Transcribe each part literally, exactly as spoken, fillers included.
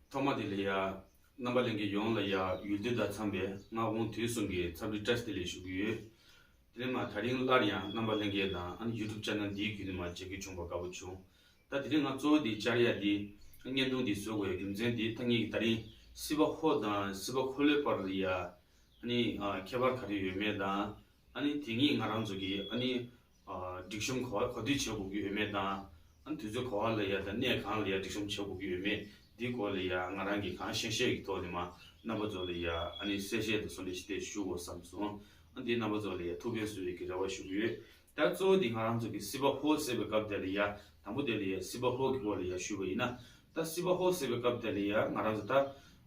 ཐོག་མ་དེ་ལ་ཡ། རྣམ་པ་ལྷན་རྒྱས་ཡོངས་ལ་ཡ་ཡུལ་དུས་དང་འཚམས་པའི་སྔ་དགོང་དུས་གསུམ་གྱི་འཚམས་འདྲི་བཀྲ་ཤིས་བདེ་ལེགས་ཞུ་གི་ཡོད། དེ་ནས་མ་དེ་རིང་སླར་ཡང་རྣམ་པ་ལྷན་རྒྱས་དང་ཨ་ནི་ཡུ་ཊུབ་ཅེ་ནལ་འདིའི་བརྒྱུད་ནས་མ་མཇལ་རྒྱུ་བྱུང་བ་དགའ་པོ་བྱུང་། ད་དེ་རིང་ང་གཙོ་བོ་འདི་བཅར་ཡ་འདི་བརྙན་ཐུང་འདི་བཟོ་དགོས་ཡ་རྒྱུ་མཚན་འདི་ད་ངེད་ཀྱི་དེ་རིང་སྲིད་པ་ཧོ་དང་སྲིད་པ་ཧོ་ལོའི་བར་ལ་ཡ་ཨ་ནི་ཨ་ཁྱད་པར་ག་རེ་ཡོད་མེད་དང་། ཨ་ནི་དེ་ཉིད་ང་རང་ཚོ་གི་ཨ་ནི་ཨ་སྒྲིག་གཤོམ་ག་པར་ག་དུས་བྱེད་དགོས་ཀྱི་ཡོད་མེད་དང་། ཨ་ནི་དུས་ཚོད་ག་པར་ལ་ཡ་དང་གནས་གང་ལ་ཡ་སྒྲིག་གཤོམ་བྱེད་དགོས་ཀྱི་ཡོད་མེད་འདིའི་སྐོར་ལ་ཡ་ང་རང་གིས་གང་ཤེས་ཤེས་ཀྱི་ཐོག་ནས་མ་རྣམ་པ་ཚོ་ལ་ཡ་ཨ་ནི་གསལ་བཤད་དང་གསུང་འདྲི་ཞིག་དེ་ཞུ་དགོས་བསམ་སོང་། ཨ་འདི་རྣམ་པ་ཚོ་ལ་ཡ་ཐུགས་ཕན་གསོས་ཡས་ཀྱི་རེ་བ་ཞུ་གི་ཡོད། ད་གཙོ་བོ་འདི་ང་རང་ཚོ་གི་སྲིད་པ་ཧོ་ཟེར་བའི་སྐབས་དེ་ལ་ཡ་དང་པོ་དེ་ལ་ཡ་སྲིད་པ་ཧོ་གི་སྐོར་ལ་ཡ་ཞུས་པ་ཡིན་ན། ད་སྲིད་པ་ཧོ་ཟེར་བའི་སྐབས་དེ་ལ་ཡ་ང་རང་ཚོ་ད་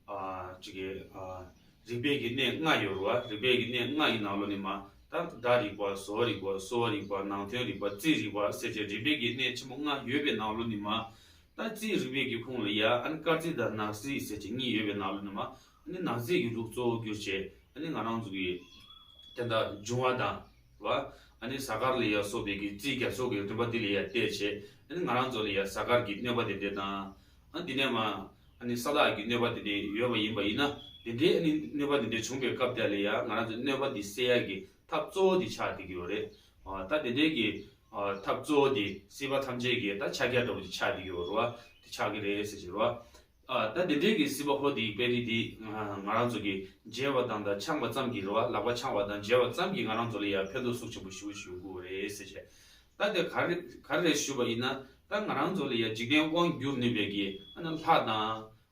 ཨ་ཅིག་གི་ཨ་རིག་པའི་གི་གནས་ལྔ་ཡོད་རེད་བ། རིག་པའི་གི་གནས་ལྔ་ཡི་ནང་ལོགས་ནས་མ་ད་སྒྲ་རིག་པ། བཟོ་རིག་པ། གསོ་བ་རིག་པ། ནང་དོན་རིག་པ། རྩིས་རིག་པ་ཟེར་བྱས་རིག་པའི་གི་གནས་ཆེན་པོ་ལྔ་ཡོད་པའི་ནང་ལོགས་ནས་མ་ད་རྩིས་རིག་པའི་གི་ཁུངས་ལ་ཡ་ཨ་ནི་སྐར་རྩིས་དང་ནག་རྩིས་ཟེར་བྱས་གཉིས་ཡོད་པའི་ནང་ལོགས་ནས་མ་ཨ་ནི་ནག་རྩིས་ཀྱི་ལུགས་གཙོ་བོ་གྱུར་བྱས་ཨ་ནི་ང་རང་ཚོ་གི་དེ་འདྲ་འབྱུང་བ་དང་རེད་བ། ཨ་ནི་གཟའ་སྐར་ལ་ཡ་སོགས་པའི་གི་རྩིས་རྒྱ་མཚོ་གི་རིམ་པ་འདི་ལ་ཡ་བལྟས་བྱས་ཨ་ནི་ང་རང་ཚོ་ལ་ཡ་གཟའ་སྐར་གྱི་གནོད་པ་དེ་འདྲ་དང་། ཨ་འདི་ནས་མ་ཨ་ནི་ས་བདག་གི་གནོད་པ་དེ་འདྲ་ཡོད་པ་ཡིན་པ་ཡིན་ན། དེ་འདྲའི་ཨ་ནི་གནོད་པ་དེ་འདྲ་བྱུང་བའི་སྐབས་དེ་ལ་ཡ་ང་རང་ཚོ་གནོད་པ་འདི་སེལ་ཡ་གི་ཐབས་གཙོ་བོ་འདི་ཆགས་བསྡད་ཀྱི་ཡོད་རེད། ཨ་ད་དེ་འདྲའི་གི་ཨ་ཐབས་གཙོ་བོ་འདི་སྲིད་པ་ཐམས་ཅད་ཀྱི་ད་ཕྱག་རྒྱ་འདྲ་བོ་འདི་ཆགས་བསྡད་ཀྱི་ཡོད་རེད་བ། འདི་ཆགས་ཀྱི་རེད་ཟེར་གྱི་རེད་བ། ཨ་ད་དེ་འདྲའི་གི་སྲིད་པ་ཧོ་དེའི་དཔེ་རིས་འདི་ང་ང་རང་ཚོ་གི་མཇལ་བ་དང་ད་འཆང་བ་ཙམ་གྱིས་རེད་བ། ལག་པ་འཆང་བ་དང་མཇལ་བ་ཙམ་གྱིས་ང་རང་ཚོ་ལ་ཡ་ཕན་ཐོགས་ཤུགས་ཆེན་པོ་ཞེ་པོ་ཞིག་ཡོང་གི་ཡོད་རེད་ཟེར་བྱས། ད་དེ་ག་རེ་ག་རེ་རེད་ཞུས་པ་ཡིན་ན། ད་ང་རང་ཚོ་ལ་ཡ་འཇིག་རྟེན་དབང་བསྒྱུར་ནུས་པའི་གི་ཨ་ནི་ལྷ་དང་།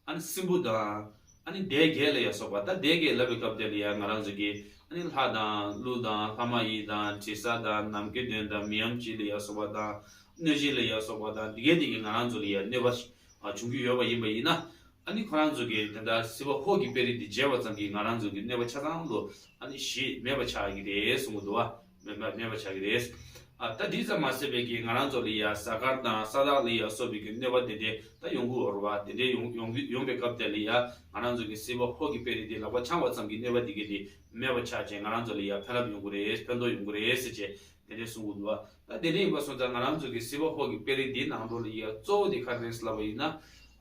ཨ་ནི་སྲིན་པོ་དང་། ཨ་ནི་སྡེ་བརྒྱད་ལ་ཡ་སོགས་པ། ད་སྡེ་བརྒྱད་ལབ་པའི་སྐབས་དེ་ལ་ཡ་ང་རང་ཚོ་གི་ཨ་ནི་ལྷ་དང་ཀླུ་དང་ལྷ་མ་ཡིན་དང་དྲི་ཟ་དང་ནམ་མཁའི་དོན་དང་མི་ཡམ་གཅིག་ལ་ཡ་སོགས་པ་དང་། གནོད་སྦྱིན་ལ་ཡ་སོགས་པ་དང་དེ་གས་དེ་གི་ང་རང་ཚོ་ལ་ཡ་གནོད་པ་ཞིག་ཨ་བྱུང་གི་ཡོད་པ་ཡིན་པ་ཡིན་ན། ཨ་ནི་ཁོ་རང་ཚོ་གིས་དེ་འདྲ་སྲིད་པ་ཧོ་གི་དཔེ་རིས་འདི་མཇལ་བ་ཙམ་གྱིས་ང་རང་ཚོ་གི་གནོད་པ་ཆ་ཚང་ལོ་ཨ་ནི་ཞི་མེད་པ་ཆགས་ཀྱི་རེད་གསུང་གི་འདུག་བ། མེད་པ་མེད་པ་ཆགས་ཀྱི་རེད། ཨ་ད་འདི་ཙམ་མ་ཟད་པའི་གི་ང་རང་ཚོ་ལ་ཡ་གཟའ་སྐར་དང་ས་བདག་ལ་ཡ་སོགས་པའི་གི་གནོད་པ་དེ་འདྲས་ད་ཡོང་གི་ཡོད་རེད་བ། དེ་འདྲས་ཡོང་ཡོང་གི་ཡོང་པའི་སྐབས་དེ་ལ་ཡ་ང་རང་ཚོ་གི་སྲིད་པ་ཧོ་གི་དཔེ་རིས་དེ་ལག་པ་འཆང་བ་ཙམ་གྱི་གནོད་པ་དེ་གི་དེ་མེད་པ་ཆགས་བྱས་ང་རང་ཚོ་ལ་ཡ་ཕན་རླབས་ཡོང་གི་རེད། ཕན་ཐོགས་ཡོང་གི་རེད་ཟེར་བྱས་དེ་འདྲས་གསུང་གི་འདུག་བ། ད་དེ་འདྲས་ཡིན་པ་སོང་ཙང་ང་རང་ཚོ་གི་སྲིད་པ་ཧོ་གི་དཔེ་རིས་འདིའི་ནང་དོན་ལ་ཡ་གཙོ་བོ་དེ་ག་རེ་རེད་ལབ་པ་ཡིན་ན།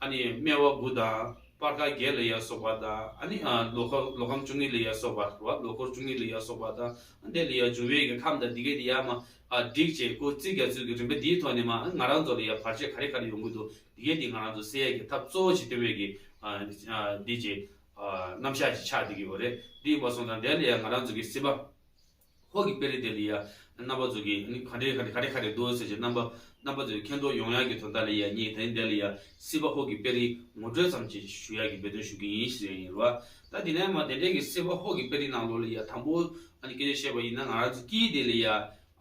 ཨ་ནི་སྨེ་བ་དགུ་དང་སྤར་ཁ་བརྒྱད་ལ་ཡ་སོགས་པ་དང་། ཨ་ནི་ཨ་ལོ་འཁོར་ལོ་ཁམས་བཅུ་གཉིས་ལ་ཡ་སོགས་པ་རེད་བ། ལོ་འཁོར་བཅུ་གཉིས་ལ་ཡ་སོགས་པ་དང་། ཨ་དེ་ལ་ཡ་འབྱུང་བའི་གི་ཁམས་དང་འདི་གས་དེ་ཡ་མ་ཨ་བསྒྲིགས་བྱས་ཁོ་རྩིས་རྒྱ་མཚོའི་གི་རིམ་པ་འདིའི་ཐོག་ནས་མ་ཨ་ང་རང་ཚོ་ལ་ཡ་བར་ཆད་ག་རེ་ག་རེ་ཡོང་གི་འདུག་འདི་གས་དེ་ང་རང་ཚོ་སེལ་ཡ་གི་ཐབས་གཙོ་བོ་ཞིག་སྟོན་པའི་གི་ཨ་ཨ་འདི་ཅིག་ཨ་རྣམ་གཞག་ཅིག་ཆགས་བསྡད་ཀྱི་ཡོད་རེད། འདི་ཡིན་པ་སོང་ཙང་དེ་ལ་ཡ་ང་རང་ཚོ་གི་སྲིད་པ་ཧོ་གི་དཔེ་རིས་དེ་ལ་ཡ་རྣམ་པ་ཚོ་གིས་ནི་ག་འདྲས་ག་འདྲས་ག་འདྲས་ག་འདྲས་འདུག་ཟེར་བྱས་རྣམ་པ་རྣམ་པ་ཚོས་མཁྱེན་རྟོགས་ཡོང་ཡག་གི་དོན་དག་ལ་ཡ་ངས་ད་རིང་འདི་ལ་ཡ་སྲིད་པ་ཧོ་གི་དཔེ་རིས་ངོ་སྤྲོད་ཙམ་ཅིག་ཞུ་ཡག་གི་འབད་བརྩོན་ཞུ་གི་ཡིན་ཞེས་ཡིན་རེད་བ། ད་དེ་ནས་མ་དེ་འདྲས་ཀྱི་སྲིད་པ་ཧོ་གི་དཔེ་རིས་ནང་ལོགས་ལ་ཡ་དང་པོ་ཨ་ནི་སྐད་ཆ་བཤད་པ་ཡིན་ན། ང་རང་ཚོ་དཀྱིལ་དེ་ལ་ཡ་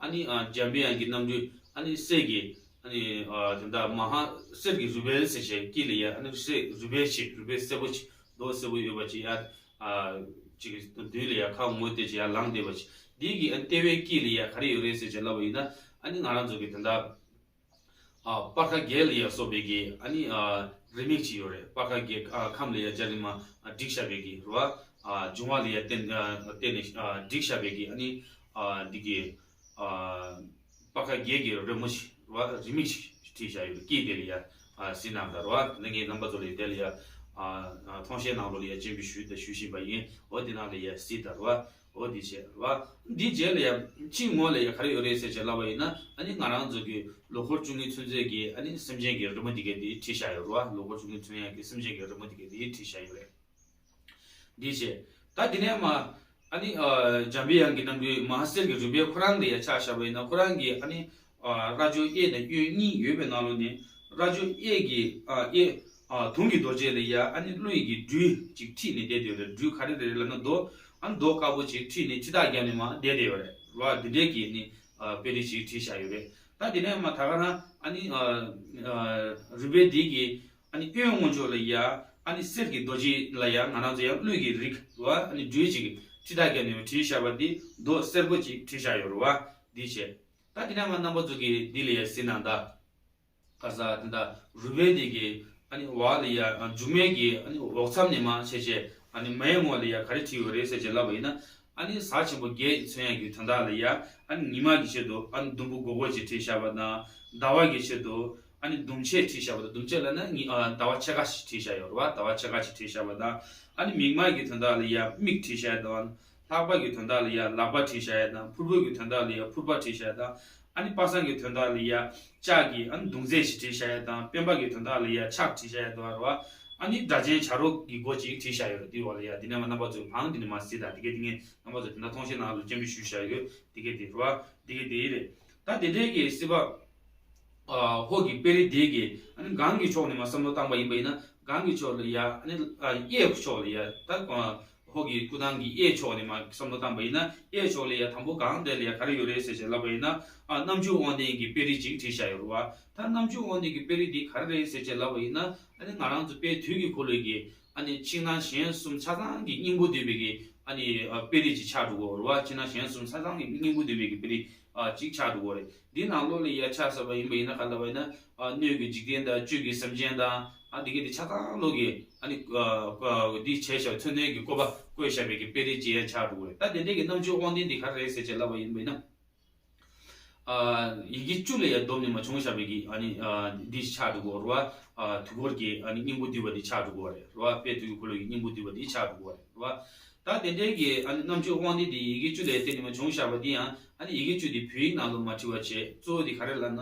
ཨ་ནི་ཨ་འཇམ་པའི་དབྱངས་ཀྱི་རྣམ་སྤྲུལ་ཨ་ནི་གསེར་གྱི་ཨ་ནི་ཨ་དེ་འདྲ་མ་ཧཱ་གསེར་གྱི་རུས་སྦལ་ཟེར་བྱས་དཀྱིལ་ལ་ཡ་ཨ་ནི་གསེར་རུས་སྦལ་ཅིག་རུས་སྦལ་སེར་པོ་ཅིག་མདོག་སེར་པོ་ཡོད་པ་ཅིག་ཡ། ཨ་ཅིག་མདུན་ལ་ཡ་ཁ་ངོ་བལྟས་བྱས་ཡ་ལངས་བསྡད་པ་ཅིག་འདི་གི་ཨ་ནི་ལྟེ་བའི་དཀྱིལ་ལ་ཡ་ག་རེ་ཡོད་རེད་ཟེར་བྱས་ལབ་པ་ཡིན་ན། ཨ་ནི་ང་རང་ཚོ་གི་དེ་འདྲ་ཨ་སྤར་ཁ་བརྒྱད་ལ་ཡ་སོགས་པའི་གི་ཨ་ནི་ཨ་རེ་མིག་ཅིག་ཡོད་རེད། སྤར་ཁ་བརྒྱད་ཨ་ཁམས་ལ་ཡ་སྦྱར་ནས་མ་ཨ་བསྒྲིགས་བཞག་པའི་གི་རེད་བ། ཨ་འབྱུང་བ་ལ་ཡ་བརྟེན་ཨ་བརྟེན་ནས་ཨ་བསྒྲིགས་བཞག་པའི་གི་ཨ་ནི་ཨ་འདི་གི་ཨ་སྤར་ཁ་བརྒྱད་ཀྱི་རི་མོ་ཞིག་རེད་བ། རེ་མིག་ཞིག་བྲིས་བཞག་ཡོད། དཀྱིལ་དེ་ལ་ཡ་ཨ་གཟིགས་གནང་དང་རེད་བ། ད་ངས་རྣམ་པ་ཚོ་ལ་ཡ་དེ་ལ་ཡ་ཨ་ཨ་མཐོང་བཤད་ནང་ལོགས་ལ་ཡ་སྤྱན་འབུལ་ཞུས་དང་ཞུ་བཞིན་པ་ཡིན། འོ་དེ་ནང་ལ་ཡ་གཟིགས་དང་རེད་བ། འོ་དེ་བྱས་རེད་བ། འདིའི་རྗེས་ལ་ཡ་ཕྱི་ངོས་ལ་ཡ་ག་རེ་ཡོད་རེད་ཟེར་བྱས་ལབ་པ་ཡིན་ན། ཨ་ནི་ང་རང་ཚོ་གི་ལོ་འཁོར་བཅུ་གཉིས་ཚུན་ཚོད་ཀྱི་ཨ་ནི་སེམས་ཅན་གྱི་རི་མོ་འདི་གས་དེ་བྲིས་བཞག་ཡོད་རེད་བ། ལོ་འཁོར་བཅུ་གཉིས་ཚུན་ཡ་གི་སེམས་ཅན་གྱི་རི་མོ་འདི་གས་དེ་བྲིས་བཞག་ཡོད་རེད། འདི་བྱས། ད་དེ་ནས་མ། ཨ་ནི་ཨ་འཇམ་པའི་དབྱངས་ཀྱི་རྣམ་སྤྲུལ་མ་ཧཱ་གསེར་གྱི་རུས་སྦལ་ཁོ་རང་ལ་ཡ་ཆ་བཞག་པ་ཡིན་ན། ཁོ་རང་གིས་ཨ་ནི་ཨ་རྭ་ཅོ་གཡས་དང་གཡོན་གཉིས་ཡོད་པའི་ནང་ལོགས་ནས། རྭ་ཅོ་གཡས་ཀྱི་ཨ་གཡས་ཨ་དུང་གི་རྡོ་རྗེ་ལ་ཡ་ཨ་ནི་ཀླུ་ཡི་གི་སྦྲུལ་ཅིག་ཁྲིད་ནས་བསྡད་ཡོད་རེད། སྦྲུལ་ག་རེ་རེད་ལབ་ན་རྡོ། ཨ་ནི་རྡོ་དཀར་པོ་ཅིག་ཁྲིད་ནས་འཁྱིལ་ཐག་བརྒྱབ་ནས་མར་བསྡད་ཡོད་རེད་བ། འདི་འདྲའི་གི་ནི་ཨ་དཔེ་རིས་ཅིག་བྲིས་བཞག་ཡོད་རེད། ད་དེ་ནས་མར་ད་ག་རང་ཨ་ནི་ཨ་ཨ་རུས་སྦལ་འདི་གི་ཨ་ནི་གཡོན་ངོས་ཕྱོགས་ལ་ཡ་ཨ་ནི་གསེར་གྱི་རྡོ་རྗེ་ལ་ཡ་ང་རང་ཚོ་ཡང་ཀླུ་ཡི་རིགས་བ་ཨ་ནི་སྦྲུལ་ཅིག་འཁྱིལ་ཐག་བརྒྱབ་ནས་བྲིས་བཞག་པ་འདི་མདོག་སེར་པོ་ཅིག་བྲིས་བཞག་ཡོད་རེད་བ། འདི་བྱས། ད་དེ་ནས་མར་རྣམ་པ་ཚོ་གིས་འདི་ལ་ཡ་གཟིགས་གནང་དང་། ག་ས་དེ་འདྲ་རུས་སྦལ་དེ་གི་ཨ་ནི་འོག་ལ་ཡ་ཨ་མཇུག་མའི་གི་ཨ་ནི་འོག་མཚམས་ནས་མར་བྱས་བྱས་ཨ་ནི་མའི་ངོས་ལ་ཡ་ག་རེ་བྲིས་ཡོད་རེད་ཟེར་བྱས་ལབ་པ་ཡིན་ན། ཨ་ནི་གཟའ་ཆེན་པོ་བརྒྱད་མཚོན་ཡ་གི་དོན་དག་ལ་ཡ་ཨ་ནི་ཉི་མ་གི་ཆེད་དུ་ཨ་ནི་ཟླུམ་པོ་སྒོར་སྒོར་ཅིག་བྲིས་བཞག་པ་དང་། ཟླ་བ་གི་ཆེད་དུ་ ཨ་ནི་དུམ་ཆད་བྲིས་བཞག་པ་དང་། དུམ་ཆད་ལབ་ན་ཉི་ཨ་ཟླ་བ་ཕྱེད་ཀ་ཞིག་བྲིས་བཞག་ཡོད་རེད་བ། ཟླ་བ་ཕྱེད་ཀ་ཞིག་བྲིས་བཞག་པ་དང་། ཨ་ནི་མིག་དམར་གྱི་དོན་དག་ལ་ཡ་མིག་བྲིས་བཞག་ཡ་དང་། ལྷག་པ་གི་དོན་དག་ལ་ཡ་ལག་པ་བྲིས་བཞག་ཡ་དང་། ཕུར་བུ་གི་དོན་དག་ལ་ཡ་ཕུར་པ་བྲིས་བཞག་ཡ་དང་། ཨ་ནི་པ་སངས་གི་དོན་དག་ལ་ཡ་ལྕགས་ཀྱི་ཨ་ནི་མདུང་རྩེ་ཞིག་བྲིས་བཞག་ཡ་དང་། སྤེན་པ་གི་དོན་དག་ལ་ཡ་ཕྱག་བྲིས་བཞག་ཡ་དང་རེད་བ། ཨ་ནི་སྒྲ་གཅན་བྱ་རོག་གི་མགོ་ཅིག་བྲིས་བཞག་ཡོད་རེད། དེའི་འོག་ལ་ཡ་འདི་ནས་མ་རྣམ་པ་ཚོས་བང་འདི་ནས་མ་གཟིགས་དང་། དེ་གས་དེ་ངས་རྣམ་པ་ཚོ་དེ་འདྲ་མཐོང་ཤེས་ནང་ལ་སྤྱན་འབུལ་ཞུས་བཞག་ཡོད། དེ་གས་དེ་རེད་བ། དེ་གས་དེ་རེད། ད་དེ་འདྲའི་གི་སྲིད་པ། ཨ་ཧོ་གི་དཔེ་རིས་དེ་གི་ཨ་ནི་སྒང་གི་ཕྱོགས་ནས་མ་བསམ་བློ་བཏང་པ་ཡིན་པ་ཡིན་ན། སྒང་གི་ཕྱོགས་ལ་ཡ་ཨ་ནི་ཨ་གཡས་ཕྱོགས་ལ་ཡ་ད་ཨ་ཧོ་གི་སྐུ་ཐང་གི་གཡས་ཕྱོགས་ནས་མ་བསམ་བློ་བཏང་པ་ཡིན་ན། གཡས་ཕྱོགས་ལ་ཡ་དང་པོ་སྒང་དེ་ལ་ཡ་ག་རེ་ཡོད་རེད་ཟེར་བྱས་ལབ་པ་ཡིན་ན། ཨ་རྣམ་འགྱུར་དབང་ལྡན་གྱི་དཔེ་རིས་ཅིག་བྲིས་བཞག་ཡོད་རེད་བ། ད་རྣམ་འགྱུར་དབང་ལྡན་གྱི་དཔེ་རིས་འདི་ག་རེ་རེད་ཟེར་བྱས་ལབ་པ་ཡིན་ན། ཨ་ནི་ང་རང་ཚོ་དཔེ་དུས་ཀྱི་འཁོར་ལོའི་གི་ཨ་ནི་ཕྱི་ནང་གཞན་གསུམ་ཆ་ཚང་གི་སྙིང་པོ་འདུས་པའི་གི་ཨ་ནི་ཨ་དཔེ་རིས་ཅིག་ཆགས་འགྲོ་གི་ཡོད་རེད་བ། ཕྱི་ནང་གཞན་གསུམ་ཆ་ཚང་གི་སྙིང་པོ་འདུས་པའི་གི་དཔེ་རིས་ཨ་ཅིག་ཆགས་འགྲོ་གི་ཡོད་རེད། འདི་ནང་ལོགས་ལ་ཡ་ཆ་བཞག་པ་ཡིན་པ་ཡིན་ན། ག་ལབ་པ་ཡིན་ན། ཨ་སྣོད་ཀྱི་འཇིག་རྟེན་དང་། བཅུད་ཀྱི་སེམས་ཅན་དང་། ཨ་འདི་ག་འདི་ཆ་ཚང་ལོགས་ཀྱི་ཨ་ནི་ཨ་ཨ་འདི་བྱས་བཞག་མཚོན་དོན་གྱི་བཀོད་པ་བཀོད་བཞག་པའི་གི་དཔེ་རིས་ཅིག་ཡང་ཆགས་འགྲོ་གི་ཡོད་རེད། ད་དེ་འདྲའི་གི་རྣམ་འགྱུར་དབང་ལྡན་འདི་ག་རེ་རེད་ཟེར་བྱས་ལབ་པ་ཡིན་པ་ཡིན་ན། ཨ་ཡི་གེ་བཅུ་ལ་ཡ་བསྡོམས་ནས་མ་བྱུང་བཞག་པའི་གི་ཨ་ནི་ཨ་འདི་ཆགས་འགྲོ་གི་ཡོད་རེད་བ། ཨ་དུས་འཁོར་གྱི་ཨ་ནི་སྙིང་པོ་འདུས་པ་འདི་ཆགས་འགྲོ་གི་ཡོད་རེད་བ། དཔེ་དུས་ཀྱི་འཁོར་ལོ་ཡི་སྙིང་པོ་འདུས་པ་འདི་ཆགས་འགྲོ་གི་ཡོད་རེད་བ། ད་དེ་འདྲའི་གི་ཨ་ནི་རྣམ་འགྱུར་དབང་ལྡན་འདི་ཡི་གེ་བཅུ་ལ་ཡ་བརྟེན་ནས་མ་བྱུང་བཞག་པ་འདི་ཡང་། ཨ་ནི་ཡི་གེ་བཅུ་འདི་བོད་ཡིག་ནང་ལ་མ་བྲིས་པ་བྱས། གཙོ་བོ་འདི་ག་རེ་ལབ་ན།